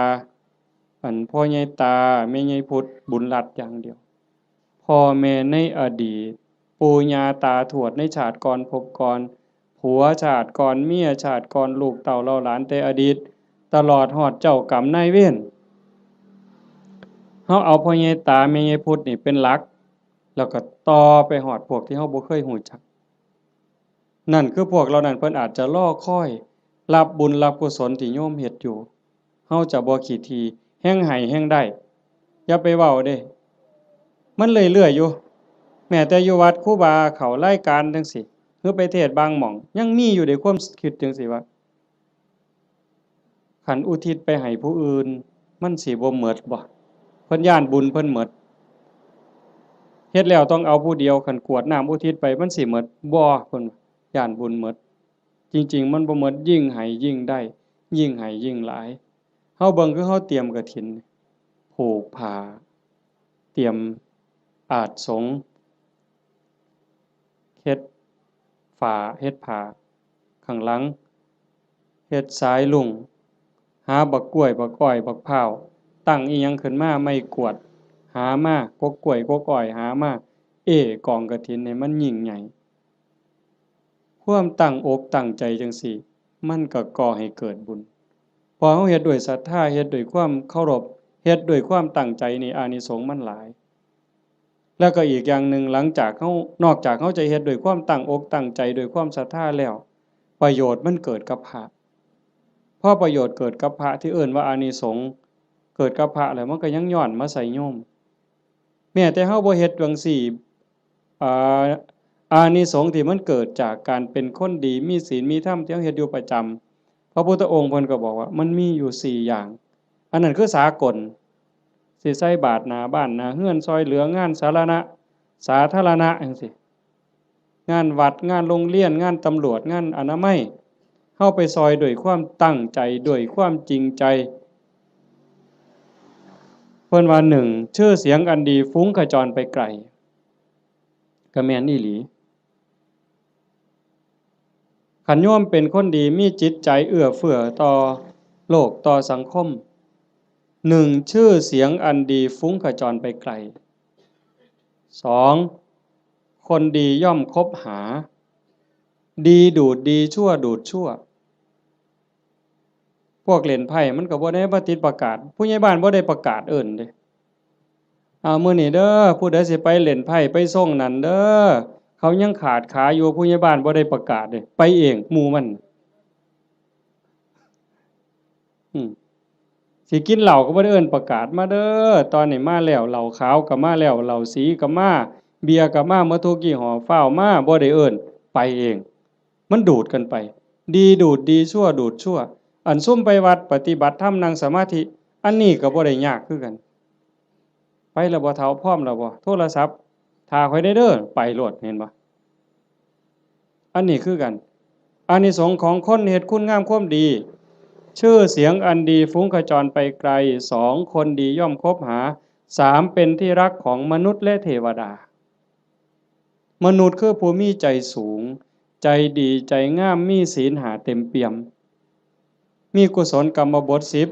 อันพ่อใหญ่ตา แม่ใหญ่พุทธ บุญรัตน์อย่างเดียว พ่อแม่ในอดีต ปู่ย่าตาทวดในชาติก่อนภพก่อน ผัวชาติก่อน เมียชาติก่อน ลูกเต้าเหล่าหลานแต่อดีต ตลอดฮอดเจ้ากรรมนายเวร เฮาเอาพ่อใหญ่ตา แม่ใหญ่พุทธนี่เป็นหลัก แล้วก็ต่อไปฮอดพวกที่เฮาบ่เคยฮู้จัก นั่นคือพวกเหล่านั้นเพิ่นอาจจะรอคอยรับบุญรับกุศลที่โยมเฮ็ดอยู่ เฮาจะบ่ขี้ถี่ แฮ่งให้แฮ่งได้ อย่าไปเว้าเด้ มันเรื่อยๆอยู่ แม้แต่อยู่วัดครูบาเข้ารายการจั่งซี้ หรือไปเทศน์บางหม่อง ยังมีอยู่เด้ความคิดจั่งซี้ว่า คันอุทิศไปให้ผู้อื่น มันสิบ่หมดบ่ เพิ่นย้านบุญเพิ่นหมด เฮ็ดแล้วต้องเอาผู้เดียว คันกรวดน้ำอุทิศไป มันสิหมดบ่ เพิ่นย้านบุญหมด จริงๆ มันบ่หมด ยิ่งให้ยิ่งได้ ยิ่งให้ยิ่งหลาย เฮาเบิ่งคือเฮาเตรียมกฐิน ผูกผ้า เตรียมอาสน์สงฆ์ เฮ็ดฝา เฮ็ดผ้า ข้างหลัง เฮ็ดสายลุง หาบักกล้วย บักอ้อย บักพร้าว ตั้งอิหยังขึ้นมา ไม้กวาด หามา กกกล้วย กกอ้อย หามา เอ้กองกฐินให้มันยิ่งใหญ่ ความตั้งอกตั้งใจจั่งซี้ มันก็ก่อให้เกิดบุญ พอเฮาเฮ็ดด้วยศรัทธา เฮ็ดด้วยความเคารพ เฮ็ดด้วยความตั้งใจนี่ อานิสงส์มันหลาย แล้วก็อีกอย่างหนึ่ง หลังจากเฮา นอกจากเฮาจะเฮ็ดด้วยความตั้งอกตั้งใจ ด้วยความศรัทธาแล้ว ประโยชน์มันเกิดกับพระ พอประโยชน์เกิดกับพระ ที่เอิ้นว่าอานิสงส์เกิดกับพระแล้ว มันก็ยังย้อนมาใส่โยม แม้แต่เฮาบ่เฮ็ดจั่งซี้ อ่า อานิสงส์ที่มันเกิดจากการเป็นคนดี มีศีล มีธรรม ที่เฮาเฮ็ดอยู่ประจำ พระพุทธองค์เพิ่นก็บอกว่ามันมีอยู่สี่อย่าง อันนั้นคือสากล สิใส่บาตรหน้าบ้านหน้าเฮือน ซ่อยเหลืองานสาธารณะ สาธารณะจั่งซี้ งานวัด งานโรงเรียน งานตำรวจ งานอนามัย เฮาไปซ่อยด้วยความตั้งใจ ด้วยความจริงใจ เพิ่นว่า หนึ่ง ชื่อเสียงอันดีฟุ้งขจรไปไกล ก็แม่นอีหลี คันโยมเป็นคนดี มีจิตใจเอื้อเฟื้อต่อโลก ต่อสังคม หนึ่ง ชื่อเสียงอันดีฟุ้งขจรไปไกล สอง คนดีย่อมคบหา ดีดูดดี ชั่วดูดชั่ว พวกเล่นไพ่มันก็บ่ได้มาติดประกาศ ผู้ใหญ่บ้านบ่ได้ประกาศเอิ้นเด้ เอามื้อนี้เด้อ ผู้ใดสิไปเล่นไพ่ไปซ่งนั่นเด้อ เขายังขาดขาอยู่ ผู้ใหญ่บ้านบ่ได้ประกาศเด้ ไปเองหมู่มัน อืม สิกินเหล้าก็บ่ได้เอิ้นประกาศ มาเด้อ ตอนนี้มาแล้ว เหล้าขาวก็มาแล้ว เหล้าสีก็มา เบียร์ก็มา หมดทุกยี่ห้อ ฟ้าวมา บ่ได้เอิ้น ไปเอง มันดูดกันไป ดีดูดดี ชั่วดูดชั่ว อันซุมไปวัดปฏิบัติธรรมนั่งสมาธิ อันนี้ก็บ่ได้ยากคือกัน ไปแล้วบ่เฒ่า พร้อมแล้วบ่ โทรศัพท์ ถ้าข้อยแหน่เด้อ ไปโลด เห็นบ่ อันนี้คือกัน อานิสงส์ของคนเฮ็ดคุณงามความดี ชื่อเสียงอันดีฟุ้งขจรไปไกล สอง คนดีย่อมคบหา สาม เป็นที่รักของมนุษย์และเทวดา มนุษย์คือผู้มีใจสูง ใจดี ใจงาม มีศีลห้าเต็มเปี่ยม มีกุศลกรรมบทสิบ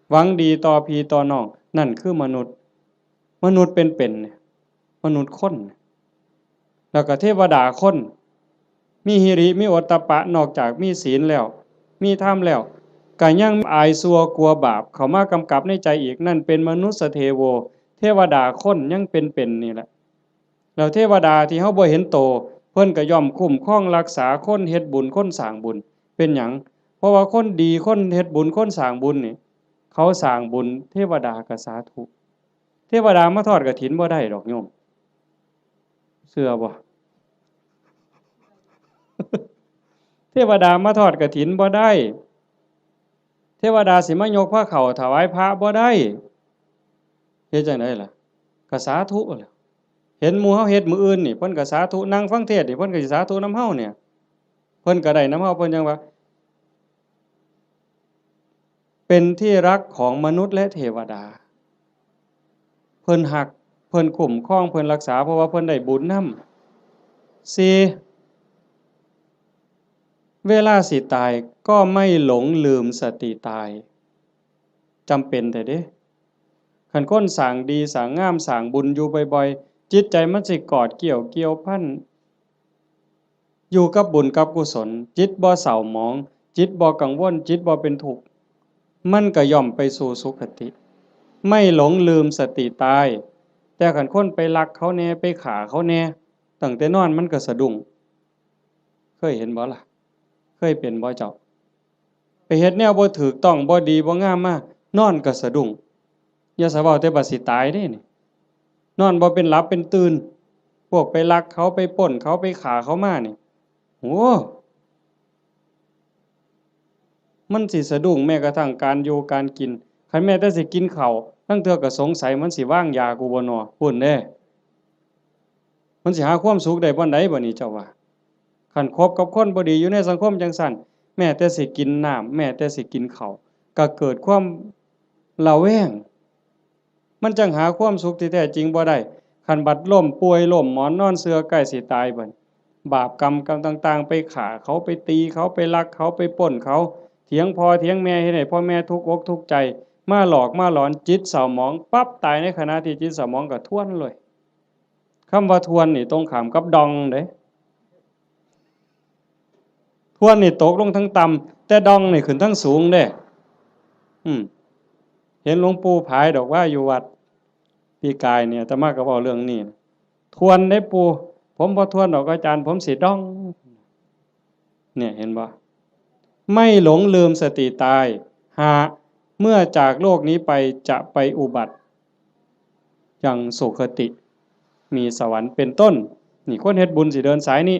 หวังดีต่อพี่ต่อน้อง นั่นคือมนุษย์ มนุษย์เป็นๆ เนี่ย มนุษย์คน แล้วก็เทวดาคน มีหิริ มีโอตตัปปะ นอกจากมีศีลแล้ว มีธรรมแล้ว ก็ยังอายชั่วกลัวบาป เข้ามากำกับในใจอีก นั่นเป็นมนุสสเทโว เทวดาคนยังเป็นๆ นี่แหละ แล้วเทวดาที่เฮาบ่เห็นโต เพิ่นก็ย่อมคุ้มครองรักษาคนเฮ็ดบุญ คนสร้างบุญ เป็นหยัง เพราะว่าคนดี คนเฮ็ดบุญ คนสร้างบุญนี่ เขาสร้างบุญ เทวดาก็สาธุ เทวดามาทอดกฐินบ่ได้ดอกโยม เชื่อบ่ เทวดามาทอดกฐินบ่ได้ เทวดาสิมายกพาเข้าถวายพระบ่ได้ เฮ็ดจั่งใดล่ะ ก็สาธุแหละ เห็นหมู่เฮาเฮ็ดมื้ออื่นนี่ เพิ่นก็สาธุ นั่งฟังเทศน์นี่ เพิ่นก็สิสาธุนำเฮาเนี่ย เพิ่น พิ่นก็ได้นำเฮา เพิ่นจั่งว่า เป็นที่รักของมนุษย์และเทวดา เพิ่นฮัก เพิ่นคุ้มครอง เพิ่นรักษา เพราะว่าเพิ่นได้บุญนำ สี่ เวลาสิตายก็ไม่หลงลืมสติตาย จำเป็นแท้เด้ คันคนสร้างดีสร้างงามสร้างบุญอยู่บ่อยๆ จิตใจมันสิกอดเกี่ยวเกี่ยวพัน อยู่กับบุญกับกุศล จิตบ่เศร้าหมอง จิตบ่กังวล จิตบ่เป็นทุกข์ มันก็ย่อมไปสู่สุคติ ไม่หลงลืมสติตาย แต่คันคนไปลักเขาแหน่ ไปฆ่าเขาแหน่ ตั้งแต่นอนมันก็สะดุ้ง เคยเห็นบ่ล่ะ เคยเป็นบ่เจ้า ไปเฮ็ดแนวบ่ถูกต้อง บ่ดีบ่งามมา นอนก็สะดุ้ง อย่าสะเว้าแต่บัดสิตายเด้นี่ นอนบ่เป็นหลับเป็นตื่น พวกไปลักเขา ไปปล้นเขา ไปฆ่าเขามานี่ โอ้ มันสิสะดุ้งแม้กระทั่งการอยู่การกิน คันแม้แต่สิกินข้าว ลางเทื่อก็สงสัยมันสิวางยากูบ่น้อ พู้นเด้ มันสิหาความสุขได้บ่อนใดบ่นี่เจ้าว่า คันคบกับคนบ่ดีอยู่ในสังคมจั่งซั้น แม้แต่สิกินน้ำ แม้แต่สิกินข้าว ก็เกิดความระแวง มันจั่งหาความสุขที่แท้จริงบ่ได้ คันบัดล้มป่วยล้มหมอนนอนเสื่อใกล้สิตายบัด บาปกรรมกรรมต่างๆ ไปฆ่าเขา ไปตีเขา ไปลักเขา ไปปล้นเขา เถียงพ่อเถียงแม่ เฮ็ดให้พ่อแม่ทุกข์อกทุกข์ใจ มาหลอกมาหลอน จิตเศร้าหมองปั๊บ ตายในขณะที่จิตเศร้าหมองก็ทวนเลย คำว่าทวนนี่ตรงข้ามกับด่องเด้ ทวนนี่ตกลงทางต่ำ แต่ด่องนี่ขึ้นทางสูงเด้ อืม เห็นหลวงปู่ผายดอกว่าอยู่วัด ปีกายเนี่ย อาตมาก็เว้าเรื่องนี้ ทวนเด้ปู่ ผมบ่ทวนดอกอาจารย์ ผมสิด่อง เนี่ย เห็นบ่ ไม่หลงลืมสติตาย ห้า เมื่อจากโลกนี้ไปจะไปอุบัติยังสุคติ มีสวรรค์เป็นต้น นี่คนเฮ็ดบุญสิเดินสายนี้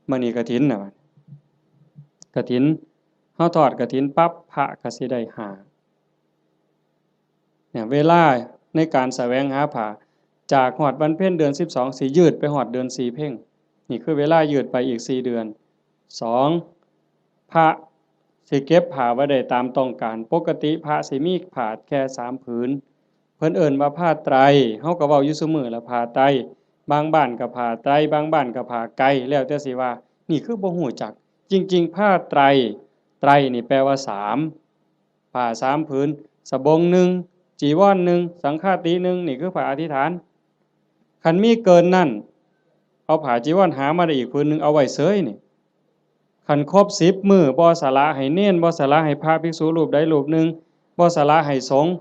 มื้อนี้กฐินน่ะ กฐิน เฮาทอดกฐินปั๊บ พระก็สิได้ห้า เนี่ย เวลาในการแสวงหาผ้า จากฮอดวันเพ็ญเดือนสิบสอง สิยืดไปฮอดเดือนสี่เพ็ญ นี่คือเวลายืดไปอีกสี่เดือน สอง พระสิเก็บผ้าไว้ได้ตามต้องการ ปกติพระสิมีผ้าแค่สามผืน เพิ่นเอิ้นว่าผ้าไตร เฮาก็เว้าอยู่ซุมื้อละ ผ้าไตร บางบ้านก็ผ้าไตร บางบ้านก็ผ้าไก แล้วแต่สิว่า นี่คือบ่ฮู้จัก จริงๆ ผ้าไตร ไตรนี่แปลว่าสาม ผ้าสามผืน สบงหนึ่ง จีวรหนึ่ง สังฆาติหนึ่ง นี่คือผ้าอธิษฐาน คันมีเกินนั้น เอาผ้าจีวรหามาได้อีกผืนหนึ่ง เอาไว้เสยนี่ คันครบสิบมื้อ บ่สละให้เณร บ่สละให้พระภิกษุรูปใดรูปหนึ่ง บ่สละให้สงฆ์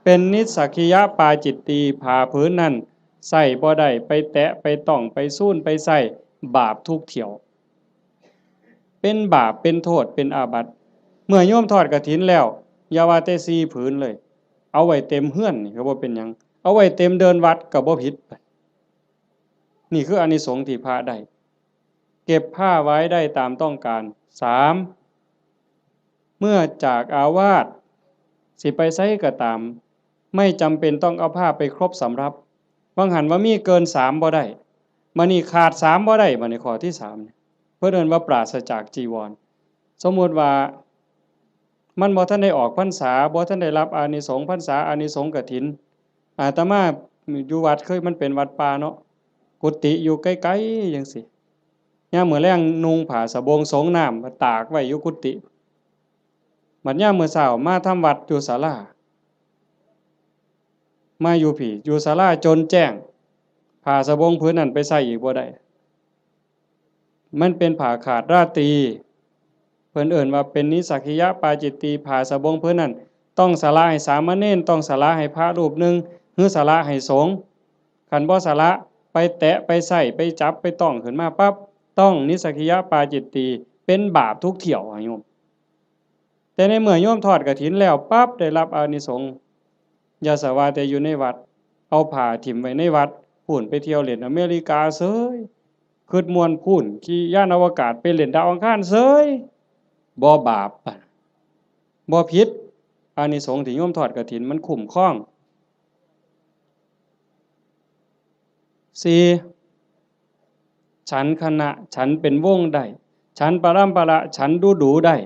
เป็นนิสสักขิยปาจิตตี ผ้าผืนนั้นใส่บ่ได้ ไปแตะ ไปต้อง ไปซูน ไปใส่ บาปทุกเที่ยว เป็นบาป เป็นโทษ เป็นอาบัติ เมื่อโยมทอดกฐินแล้ว อย่าว่าแต่สี่ผืนเลย เอาไว้เต็มเฮือนนี่ก็บ่เป็นหยัง เอาไว้เต็มเดินวัดก็บ่ผิด นี่คืออานิสงส์ที่พระได้ เก็บผ้าไว้ได้ตามต้องการ สาม เมื่อจากอาวาส สิไปไสก็ตาม ไม่จำเป็นต้องเอาผ้าไปครบสำรับ บางหันว่ามีเกินสามบ่ได้ บัดนี้ขาดสามบ่ได้ บัดนี้ข้อที่สามเนี่ย เพิ่นเอิ้นว่าปราศจากจีวร สมมุติว่า มันบ่ทันได้ออกพรรษา บ่ทันได้รับอานิสงส์พรรษา อานิสงส์กฐิน อาตมาอยู่วัด เคยมันเป็นวัดป่าเนาะ กุฏิอยู่ไกลๆจั่งซี้ ยามมื้อแลงนุ่งผ้าสบงสงน้ำมาตากไว้อยู่กุฏิ บัดยามมื้อเช้ามาทำวัดอยู่ศาลา มาอยู่พี้ อยู่ศาลาจนแจ้ง ผ้าสบงผืนนั้นไปใส่อีกบ่ได้ มันเป็นผ้าขาดราตรี เพิ่นเอิ้นว่าเป็นนิสสักขิยปาจิตตี ผ้าสบงผืนนั้น ต้องสละให้สามเณร ต้องสละให้พระรูปหนึ่ง หรือสละให้สงฆ์ คันบ่สละ ไปแตะ ไปใส่ ไปจับ ไปต้องขึ้นมาปั๊บ ต้องนิสสักขิยปาจิตตี เป็นบาปทุกเที่ยวอะโยม แต่ในเมื่อโยมทอดกฐินแล้วปั๊บ ได้รับอานิสงส์ อย่าสะว่าแต่อยู่ในวัด เอาผ้าถิ่มไว้ในวัด พู้นไปเที่ยวเล่นอเมริกาเสย คิดม่วนพู้น ขี่ยานอวกาศไปเล่นดาวอังคารเสย บ่บาป บ่ผิด อานิสงส์ที่โยมทอดกฐินมันคุ้มครอง สี่ ฉันคณะ ฉันเป็นวงได้ ฉันปรัมปรา ฉันดูดูได้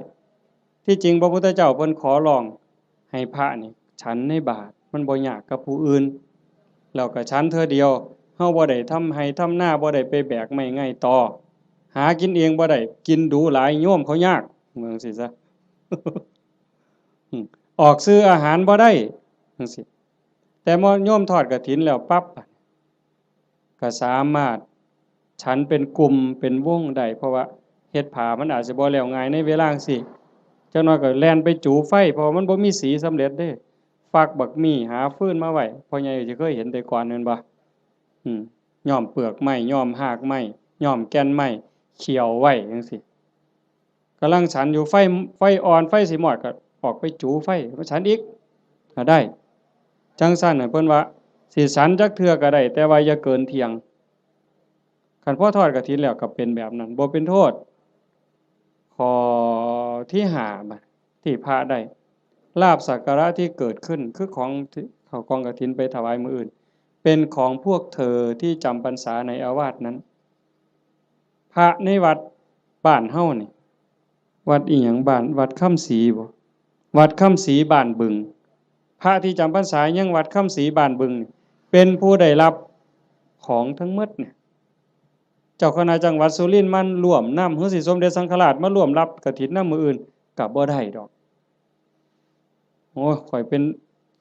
ที่จริงพระพุทธเจ้าเพิ่นขอร้องให้พระนี่ฉันในบาตร มันบ่ยากกับผู้อื่น แล้วก็ฉันเทื่อเดียว เฮาบ่ได้ทำไฮ่ทำนา บ่ได้ไปแบกไม้ไงต่อ หากินเองบ่ได้ กินดูหลายโยมเขายาก ว่าจั่งซี้ซะ อืม ออกซื้ออาหารบ่ได้ จั่งซี้ แต่พอโยมทอดกฐินแล้วปั๊บ ก็สามารถฉันเป็นกลุ่มเป็นวงได้ เพราะว่าเฮ็ดผ้ามันอาจสิบ่แล้วง่ายในเวลาจั่งซี้ จักหน่อยก็แล่นไปจูไฟ เพราะว่ามันบ่มีสีสำเร็จเด้ ฟักบักมี่ หาฟืนมาไว้ พ่อใหญ่สิเคยเห็นแต่ก่อนแม่นบ่ อืม ย้อมเปลือกไม้ ย้อมฮากไม้ ย้อมแก่นไม้ เคี่ยวไว้จั่งซี้ กำลังฉันอยู่ ไฟ ไฟอ่อน ไฟสิมอดก็ออกไปจูไฟมาฉันอีก ก็ได้ จั่งซั้นน่ะ เพิ่นว่าสิฉันจักเทื่อก็ได้ แต่ว่าอย่าเกินเที่ยง คันพอทอดกฐินแล้วก็เป็นแบบนั้น บ่เป็นโทษ ข้อที่ห้า บัด ที่พระได้ ลาภสักการะที่เกิดขึ้น คือของที่เข้ากองกฐินไปถวายมื้ออื่น เป็นของพวกเธอที่จำพรรษาในอาวาสนั้น พระในวัดบ้านเฮานี่ วัดอิหยัง บ้าน วัดคำศรีบ่ วัดคำศรีบ้านบึง พระที่จำพรรษายังวัดคำศรีบ้านบึงนี่ เป็นผู้ได้รับของทั้งหมดเนี่ย เจ้าคณะจังหวัดสุรินทร์มาร่วมนำ หรือสิสมเด็จสังฆราชมาร่วมรับกฐินนำมื้ออื่น ก็บ่ได้ดอก โอ้ย ข้อยเป็น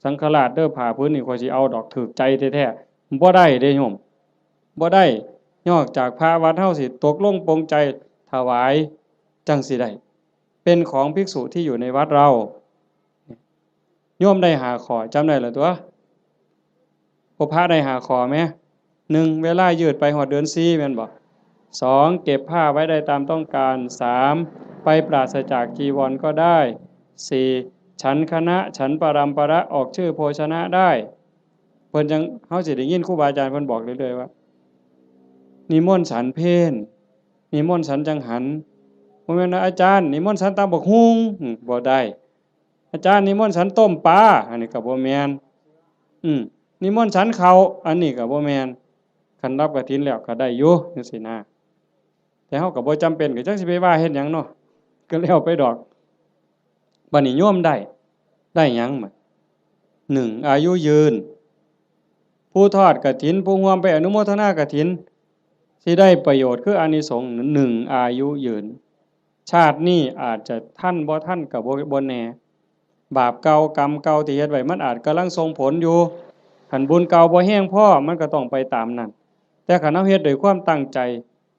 สังฆราชเด้อ ผ้าผืนนี้ข้อยสิเอาดอก ถูกใจแท้ๆ บ่ได้เด้โยม บ่ได้ นอกจากพระวัดเฮาสิตกลงปลงใจถวาย จั่งสิได้ เป็นของภิกษุที่อยู่ในวัดเรา โยมได้ห้าข้อ จำได้แล้วตั๊ว พวกพระได้ห้าข้อแหม หนึ่ง เวลายืดไปฮอดเดือนสี่ แม่นบ่ สอง เก็บผ้าไว้ได้ตามต้องการ สาม ไปปราศจากจีวรก็ได้ สี่ ฉันคณะ ฉันปรัมประ ออกชื่อโภชนะได้ เพิ่นจั่ง เฮาสิได้ยินครูบาอาจารย์เพิ่นบอกเรื่อยๆว่า นิมนต์ฉันเพล นิมนต์ฉันจังหัน บ่แม่นว่า อาจารย์ นิมนต์ฉันตำบักหุ่ง อืม บ่ได้ อาจารย์นิมนต์ฉันต้มปลา อันนี้ก็บ่แม่น อืม นิมนต์ฉันข้าว อันนี้ก็บ่แม่น คันรับกฐินแล้วก็ได้อยู่จั่งซี้นะ แต่เฮาก็บ่จำเป็น ก็จักสิไปว่าเฮ็ดหยังเนาะ ก็แล้วไปดอก บัดนี้โยมได้ ได้หยังบัด หนึ่ง อายุยืน ผู้ทอดกฐิน ผู้ร่วมไปอนุโมทนากฐิน สิได้ประโยชน์คืออานิสงส์ หนึ่ง อายุยืน ชาตินี้อาจจะทันบ่ทันก็บ่ บ่แน่ บาปเก่ากรรมเก่าที่เฮ็ดไว้มันอาจกำลังส่งผลอยู่ คันบุญเก่าบ่แฮงพอมันก็ต้องไปตามนั้น แต่คันเฮาเฮ็ดด้วยความตั้งใจ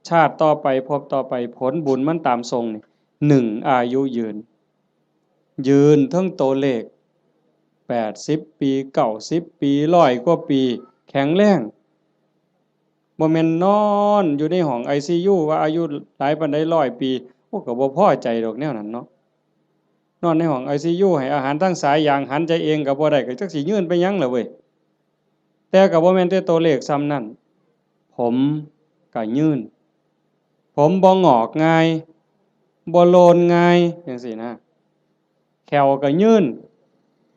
ชาติต่อไป ภพต่อไป ผลบุญมันตามส่งนี่ หนึ่ง อายุยืน ยืนเทิงตัวเลข แปดสิบปี เก้าสิบปี ร้อยกว่าปี แข็งแรง บ่แม่นนอนอยู่ในห้องไอซียู ว่าอายุหลายปานใด ร้อยปี โอ้ ก็บ่พอใจดอกแนวนั้นเนาะ นอนในห้องไอซียู ให้อาหารทางสายยาง หันใจเองก็บ่ได้ ก็จักสิยืนไปหยังล่ะเว้ย แต่ก็บ่แม่นแต่ตัวเลขส่ำนั้น ผมก็ยืน ผมบ่งอกง่าย บ่โลนง่าย จั่งซี้นะ แข้วก็ยืน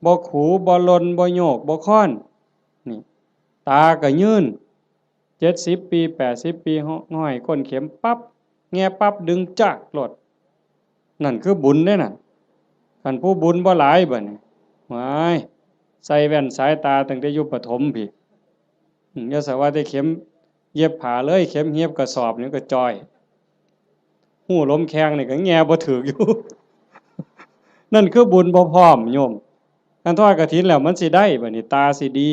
บ่ขู บ่หล่น บ่โยก บ่คอน นี่ ตาก็ยืน เจ็ดสิบปี แปดสิบปี ห้อยก้นเข็มปั๊บ แงะปั๊บ ดึงจากโลด นั่นคือบุญเด้นั่น คันผู้บุญบ่หลายบัดนี้ ว้าย ใส่แว่นสายตาตั้งแต่อยู่ประถมพี้ อืม อย่าสะว่าแต่เข็มเย็บผ้าเลย เข็มเย็บกระสอบนี่ก็จ่อย ฮู้ลมแข้งนี่ก็แงะบ่ถืกอยู่ นั่นคือบุญบ่พร้อมโยม คันทอดกฐินแล้วมันสิได้บัดนี้ ตาสิดี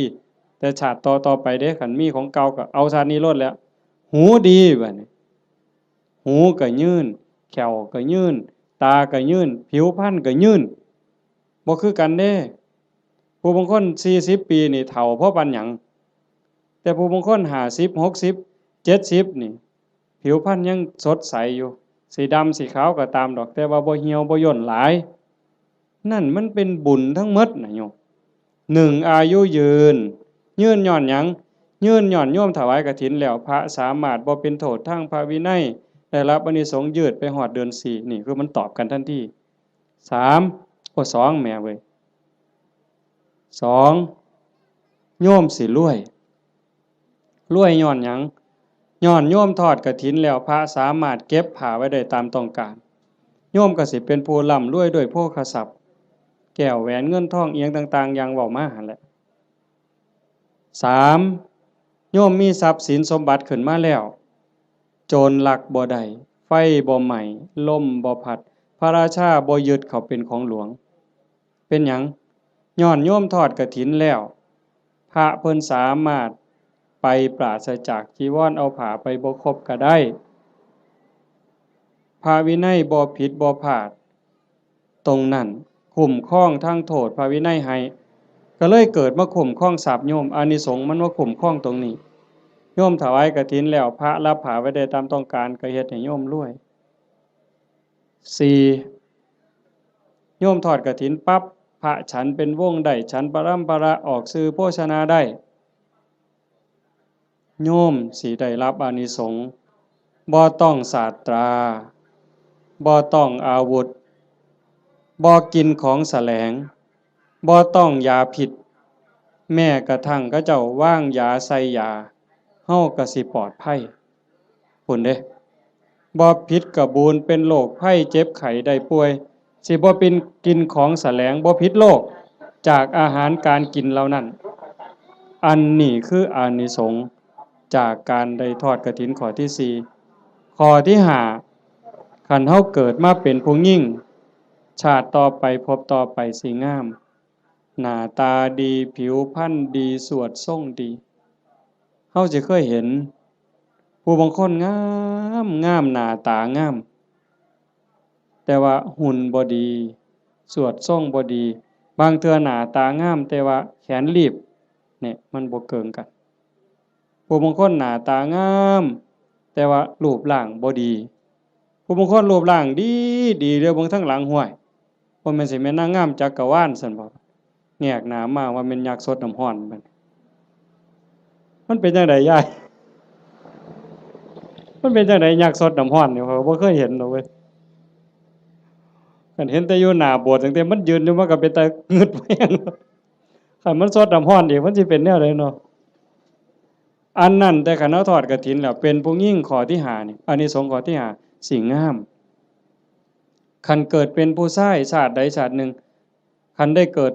แต่ชาติต่อๆไปเด้ คันมีของเก่าก็เอาชาตินี้โลดแหล้ว หูดีบัดนี้ หูก็ยืน แข้วก็ยืน ตาก็ยืน ผิวพรรณก็ยืน บ่คือกันเด้ ผู้บางคนสี่สิบปีนี่เฒ่าพอปานหยัง แต่ผู้บางคนห้าสิบ หกสิบ เจ็ดสิบนี่ ผิวพรรณยังสดใสอยู่ สิดำสิขาวก็ตามดอก แต่ว่าบ่เหี่ยวบ่ย่นหลาย นั่นมันเป็นบุญทั้งหมดนะโยม หนึ่ง อายุยืน ยืนย้อนหยัง ยืนย้อนโยมถวายกฐินแล้ว พระสามารถบ่เป็นโทษทางพระวินัย ได้รับอานิสงส์ยืดไปฮอดเดือนสี่ นี่คือมันตอบกันทันที สาม โอ้ สอง แหมเว้ย สอง โยมสิรวย รวยย้อนหยัง ย้อนโยมทอดกฐินแล้ว พระสามารถเก็บผ้าไว้ได้ตามต้องการ โยมก็สิเป็นผู้ร่ำรวยด้วยโภคทรัพย์ แก้วแหวนเงินทองอิหยังต่างๆ อย่างเว้ามาหั่นแหละ สาม โยมมีทรัพย์สินสมบัติขึ้นมาแล้ว โจรลักบ่ได้ ไฟบ่ไหม้ ลมบ่พัด พระราชาบ่ยึดเขาเป็นของหลวง เป็นหยัง ย้อนโยมทอดกฐินแล้ว พระเพิ่นสามารถไปปราศจากจีวร เอาผ้าไปบ่ครบก็ได้ พระวินัยบ่ผิดบ่พลาด ตรงนั้นคุ้มครองทั้งโทษพระวินัยให้ ก็เลยเกิดมาคุ้มครองทรัพย์โยม อานิสงส์มันมาคุ้มครองตรงนี้ โยมถวายกฐินแล้ว พระรับผ้าไว้ได้ตามต้องการ ก็เฮ็ดให้โยมรวย สี่ โยมทอดกฐินปั๊บ พระฉันเป็นวงได้ ฉันปรำปรา ออกสื่อโภชนาได้ โยมสิได้รับอานิสงส์ บ่ต้องสาตรา บ่ต้องอาวุธ บ่กินของแสลง บ่ต้องยาพิษ แม้กระทั่งเขาเจ้าวางยาใส่ยา เฮาก็สิปลอดภัย พุ้นเด้ บ่ผิดกะบูน เป็นโรคภัยเจ็บไข้ได้ป่วย สิบ่เป็นกินของแสลง บ่ผิดโรค จากอาหารการกินเหล่านั้น อันนี้คืออานิสงส์จากการได้ทอดกฐินข้อที่สี่ ข้อที่ห้า คันเฮาเกิดมาเป็นผู้หญิง ชาติต่อไปภพต่อไปสิงาม หน้าตาดี ผิวพรรณดี สวดทรงดี เฮาสิเคยเห็น ผู้บางคนงามงาม หน้าตางาม แต่ว่าหุ่นบ่ดี สวดทรงบ่ดี บางเทื่อหน้าตางาม แต่ว่าแขนลีบ เนี่ย มันบ่เกิ่งกัน ผู้บางคนหน้าตางาม แต่ว่ารูปร่างบ่ดี ผู้บางคนรูปร่างดีดี เดียวเบิ่งทางหลัง ห้วย บ่แม่นสิแม่นนางงามจักรวาลซั่นบ่ แงกหน้ามาว่าแม่นยักษ์สดน้ำฮ้อนบัดนี้ มันเป็นจั่งใดยาย มันเป็นจั่งใดยักษ์สดน้ำฮ้อนนี่ ข้อยก็บ่เคยเห็นดอกเว้ย คันเห็นแต่อยู่หน้าโบสถ์ ตั้งแต่มันยืนอยู่ มันก็เป็นตางึดแฮง คันมันสดน้ำฮ้อนอีก มันสิเป็นแนวใดเนาะ อันนั้นแต่คันเฮาทอดกฐินแล้ว เป็นผู้หญิงข้อที่ห้านี่ อานิสงส์ข้อที่ห้า สิงาม คันเกิดเป็นผู้ชายชาติใดชาติหนึ่ง คันได้เกิด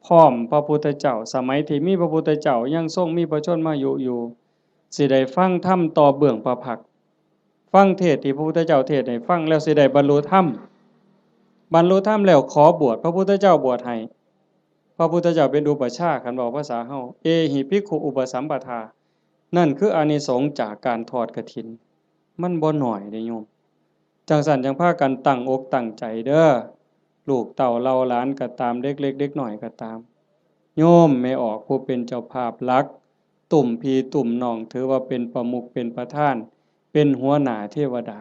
พร้อมพระพุทธเจ้า สมัยที่มีพระพุทธเจ้ายังทรงมีพระชนมายุอยู่ สิได้ฟังธรรมต่อเบื้องพระพักตร์ ฟังเทศน์ที่พระพุทธเจ้าเทศน์ให้ฟังแล้วสิได้บรรลุธรรม บรรลุธรรมแล้วขอบวช พระพุทธเจ้าบวชให้ พระพุทธเจ้าเป็นอุปัชฌาย์ คันเว้าภาษาเฮา เอหิภิกขุอุปสัมปทา นั่นคืออานิสงส์จากการทอดกฐิน มันบ่น้อยเด้โยม จั่งซั้นจั่งพากันตั้งอกตั้งใจเด้อ ลูกเต้าเหล่าหลานก็ตาม เด็กเล็กเด็กน้อยก็ตาม โยมแม่ออกผู้เป็นเจ้าภาพหลัก ตุ้มพี่ตุ้มน้อง ถือว่าเป็นประมุขเป็นประธาน เป็นหัวหน้าเทวดา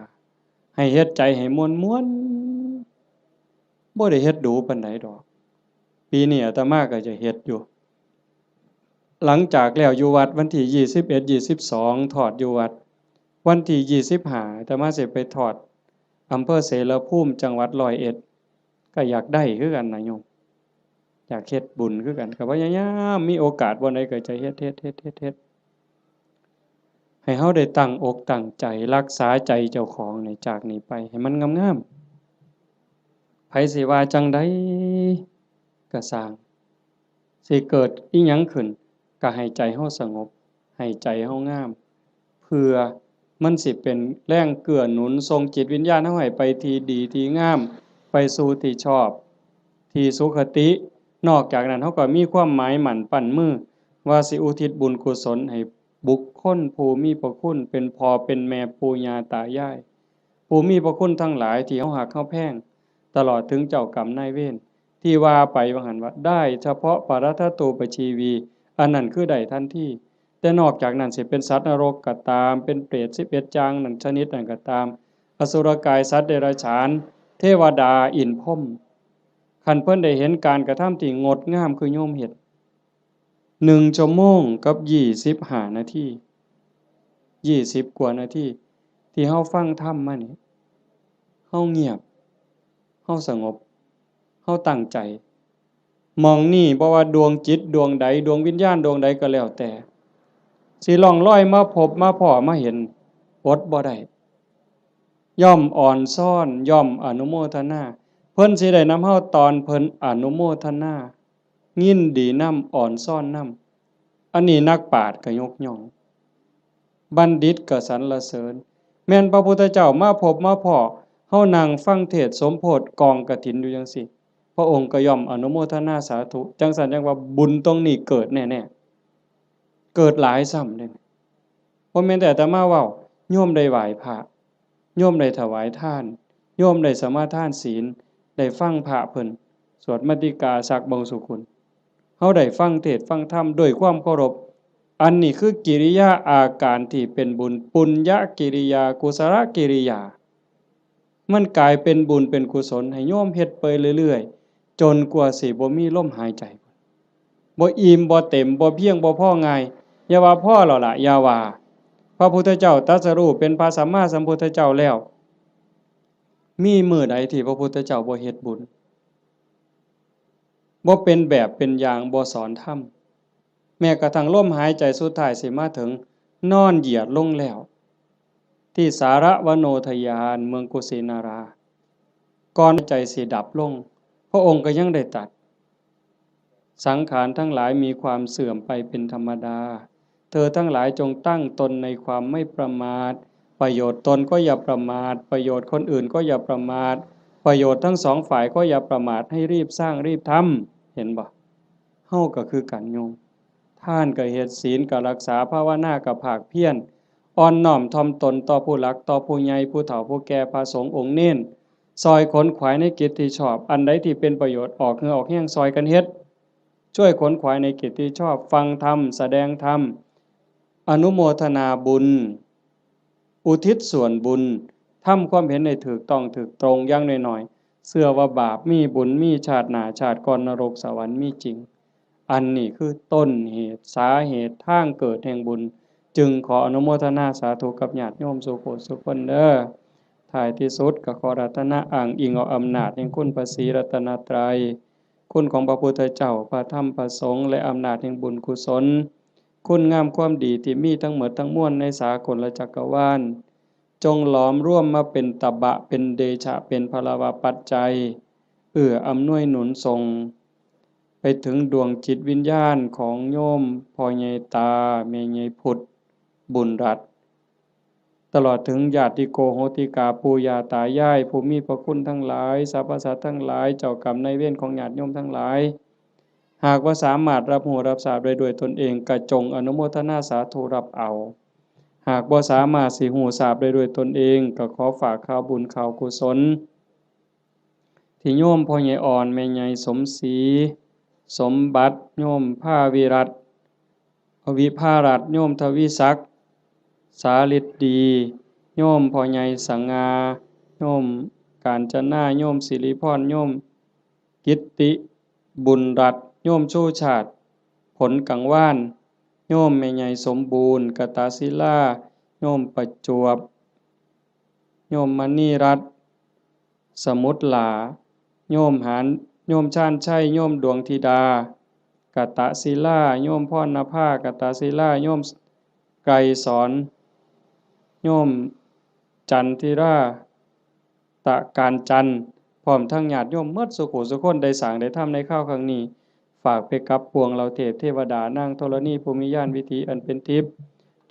ให้เฮ็ดใจให้ม่วนๆ บ่ได้เฮ็ดดูปานใดดอก ปีนี้อาตมาก็จะเฮ็ดอยู่ หลังจากแล้วอยู่วัดวันที่ยี่สิบเอ็ด ยี่สิบสอง ทอดอยู่วัด วันที่ยี่สิบห้า อาตมาสิไปทอดอำเภอเสรภูมิ จังหวัดร้อยเอ็ด ก็อยากได้คือกันนะโยม อยากเฮ็ดบุญคือกัน ก็พยายามมีโอกาสบ่อนใดก็จะเฮ็ด เฮ็ด เฮ็ด เฮ็ด เฮ็ด ให้เฮาได้ตั้งอกตั้งใจรักษาใจเจ้าของนี่ จากนี้ไปให้มันงามๆ ไผสิว่าจั่งใดก็ซ่าง สิเกิดอิหยังขึ้น ก็ให้ใจเฮาสงบ ให้ใจเฮางาม เพื่อมันสิเป็นแรงเกื้อหนุนส่งจิตวิญญาณเฮาให้ไปที่ดีที่งาม ไปสู่ที่ชอบ ที่สุคติ นอกจากนั้นเฮาก็มีความหมายมั่นปั้นมือ ว่าสิอุทิศบุญกุศลให้บุคคลผู้มีพระคุณ เป็นพ่อเป็นแม่ปู่ย่าตายาย ผู้มีพระคุณทั้งหลายที่เฮาฮักเฮาแพง ตลอดถึงเจ้ากรรมนายเวร ที่ว่าไปว่าหั่นว่า ได้เฉพาะปรัตถตูปชีวี อันนั้นคือได้ทันที แต่นอกจากนั้นสิเป็นสัตว์นรกก็ตาม เป็นเปรตสิบเอ็ดอย่างนั้นชนิดนั้นก็ตาม อสุรกาย สัตว์เดรัจฉาน เทวดา อินทร์พรหม คันเพิ่นได้เห็นการกระทำที่งดงามคือโยมเฮ็ด หนึ่งชั่วโมงกับยี่สิบห้านาที ยี่สิบกว่านาที ที่เฮาฟังธรรมมานี่ เฮาเงียบ เฮาสงบ เฮาตั้งใจ หม่องนี้บ่ว่าดวงจิตดวงใด ดวงวิญญาณดวงใดก็แล้วแต่ สิล่องลอยมาพบมาพ้อมาเห็น อดบ่ได้ ย่อมอ่อนซ้อน ย่อมอนุโมทนา เพิ่นสิได้นำเฮาตอนเพิ่นอนุโมทนา ยินดีนำ อ่อนซ้อนนำ อันนี้นักปราชญ์ก็ยกย่อง บัณฑิตก็สรรเสริญ แม่นพระพุทธเจ้ามาพบมาพ้อ เฮานั่งฟังเทศน์สมโภชกองกฐินอยู่จั่งซี้ พระองค์ก็ย่อมอนุโมทนาสาธุ จั่งซั้นจั่งว่าบุญตรงนี้เกิดแน่ๆ เกิดหลายซ้ำเด้ บ่แม่นแต่อาตมาเว้า โยมได้ไหว้พระ โยมได้ถวายทาน โยมได้สมาทานศีล ได้ฟังพระเพิ่นสวดมัตติกาสักบางสุกุล เฮาได้ฟังเทศน์ฟังธรรมด้วยความเคารพ อันนี้คือกิริยาอาการที่เป็นบุญ ปุญญกิริยา กุศลกิริยา มันกลายเป็นบุญเป็นกุศลให้โยมเฮ็ดไปเรื่อยๆ จนกว่าสิบ่มีลมหายใจ บ่อิ่มบ่เต็ม บ่เพียงบ่พอง่าย อย่าว่าพอแล้วล่ะ อย่าว่า พระพุทธเจ้าตรัสรู้เป็นพระสัมมาสัมพุทธเจ้าแล้ว มีมื้อใดที่พระพุทธเจ้าบ่เฮ็ดบุญ บ่เป็นแบบเป็นอย่าง บ่สอนธรรม แม้กระทั่งลมหายใจสุดท้ายสิมาถึง นอนเหยียดลงแล้ว ที่สารวโนทยาน เมืองกุสินารา ก่อนใจสิดับลง พระองค์ก็ยังได้ตรัส สังขารทั้งหลายมีความเสื่อมไปเป็นธรรมดา เธอทั้งหลายจงตั้งตนในความไม่ประมาท ประโยชน์ตนก็อย่าประมาท ประโยชน์คนอื่นก็อย่าประมาท ประโยชน์ทั้งสองฝ่ายก็อย่าประมาท ให้รีบสร้างรีบทำ เห็นบ่ เฮาก็คือกันโยม ทานก็เฮ็ด ศีลก็รักษา ภาวนาก็ภาคเพียร อ่อนน้อมถ่อมตนต่อผู้หลัก ต่อผู้ใหญ่ ผู้เฒ่า ผู้แก่ พระสงฆ์องค์เณร ซอยขนขวายในกิจที่ชอบ อันใดที่เป็นประโยชน์ ออกเหงื่อออกแฮงซอยกันเฮ็ด ช่วยขนขวายในกิจที่ชอบ ฟังธรรม แสดงธรรม อนุโมทนาบุญ อุทิศส่วนบุญ ทำความเห็นให้ถูกต้องถูกตรง อย่างน้อยๆ เชื่อว่าบาปมีบุญมี ชาติหน้าชาติก่อน นรกสวรรค์มีจริง อันนี้คือต้นเหตุ สาเหตุ ทางเกิดแห่งบุญ จึงขออนุโมทนาสาธุกับญาติโยมสู่ผู้สู่คนเด้อ ท้ายที่สุดก็ขออาราธนาอ้างอิงเอาอำนาจแห่งคุณพระศรีรัตนตรัย คุณของพระพุทธเจ้า พระธรรม พระสงฆ์ และอำนาจแห่งบุญกุศล คุณงามความดีที่มีทั้งหมดทั้งมวลในสากลจักรวาล จงหลอมรวมมาเป็นตบะ เป็นเดชะ เป็นพลวปัจจัย เอื้ออำนวยหนุนส่ง ไปถึงดวงจิตวิญญาณของโยมพ่อใหญ่ตา แม่ใหญ่พุทธ บุญรัตน์ ตลอดถึงญาติโกโหติกา ปู่ย่าตายาย ผู้มีพระคุณทั้งหลาย สรรพสัตว์ทั้งหลาย เจ้ากรรมนายเวรของญาติโยมทั้งหลาย หากว่าสามารถรับรู้รับทราบได้ด้วยตนเอง ก็จงอนุโมทนาสาธุรับเอา หากบ่สามารถสิรู้ทราบได้ด้วยตนเอง ก็ขอฝากข่าวบุญข่าวกุศล ที่โยมพ่อใหญ่อ่อน แม่ใหญ่สมศรี สมบัติ โยมภาวิรัตน์ วิภารัตน์ โยมทวีศักดิ์ สาฤทธิ์ดี โยมพ่อใหญ่สง่า โยมกาญจนา โยมสิริพร โยมกิตติ บุญรัตน์ โยมชูชาติ ผลกังวาน โยมแม่ใหญ่สมบูรณ์ กตศิลา โยมประจวบ โยมมณีรัตน์ สมุทรหลา โยมหาน โยมชาญชัย โยมดวงธิดา กตศิลา โยมพรณภา กตศิลา โยมไกรสอน โยมจันทิรา ตะการจันทร์ พร้อมทั้งญาติโยมหมดสู่ผู้สู่คน ได้สร้างได้ทำในคราวครั้งนี้ ฝากไปกับปวงเหล่าเทพเทวดา นางธรณี ผู้มีญาณวิถีอันเป็นทิพย์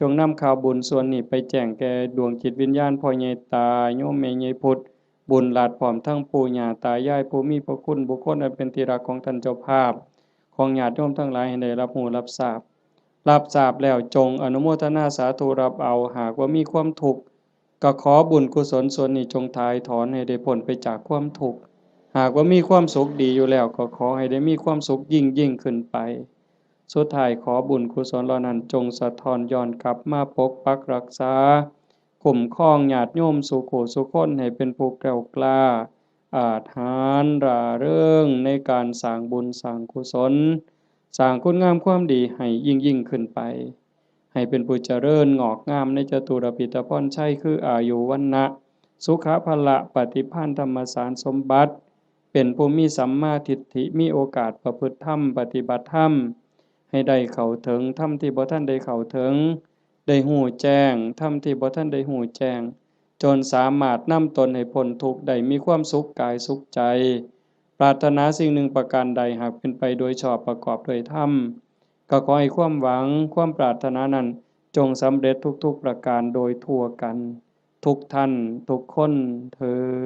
จงนำข่าวบุญส่วนนี้ไปแจ้งแก่ดวงจิตวิญญาณพ่อใหญ่ตา โยมแม่ใหญ่พุทธ บุญรัตน์ พร้อมทั้งปู่ย่าตายาย ผู้มีพระคุณ บุคคลอันเป็นที่รักของท่านเจ้าภาพ ของญาติโยมทั้งหลายให้ได้รับรู้รับทราบ รับทราบแล้วจงอนุโมทนาสาธุรับเอา หากว่ามีความทุกข์ ก็ขอบุญกุศลส่วนนี้จงถ่ายถอนให้ได้พ้นไปจากความทุกข์ หากว่ามีความสุขดีอยู่แล้ว ก็ขอให้ได้มีความสุขยิ่งยิ่งขึ้นไป สุดท้ายขอบุญกุศลเหล่านั้นจงสะท้อนย้อนกลับมาปกปักรักษา คุ้มครองญาติโยมสู่ผู้สู่คนให้เป็นผู้แกล้วกล้า อาจหาญร่าเริงในการสร้างบุญสร้างกุศล สร้างคุณงามความดีให้ยิ่งยิ่งขึ้นไป ให้เป็นผู้เจริญงอกงามในจตุรพิธพรชัย คืออายุ วรรณะ สุขะ พละ ปฏิภาณ ธรรมสารสมบัติ เป็นผู้มีสัมมาทิฏฐิ มีโอกาสประพฤติธรรม ปฏิบัติธรรม ให้ได้เข้าถึงธรรมที่บ่ทันได้เข้าถึง ได้ฮู้แจ้งธรรมที่บ่ทันได้ฮู้แจ้ง จนสามารถนำตนให้พ้นทุกข์ได้ มีความสุขกายสุขใจ ปรารถนาสิ่งหนึ่งประการใด หากเป็นไปโดยชอบประกอบด้วยธรรม ก็ขอให้ความหวังความปรารถนานั้น จงสำเร็จทุกๆประการโดยทั่วกัน ทุกท่านทุกคนเทอญ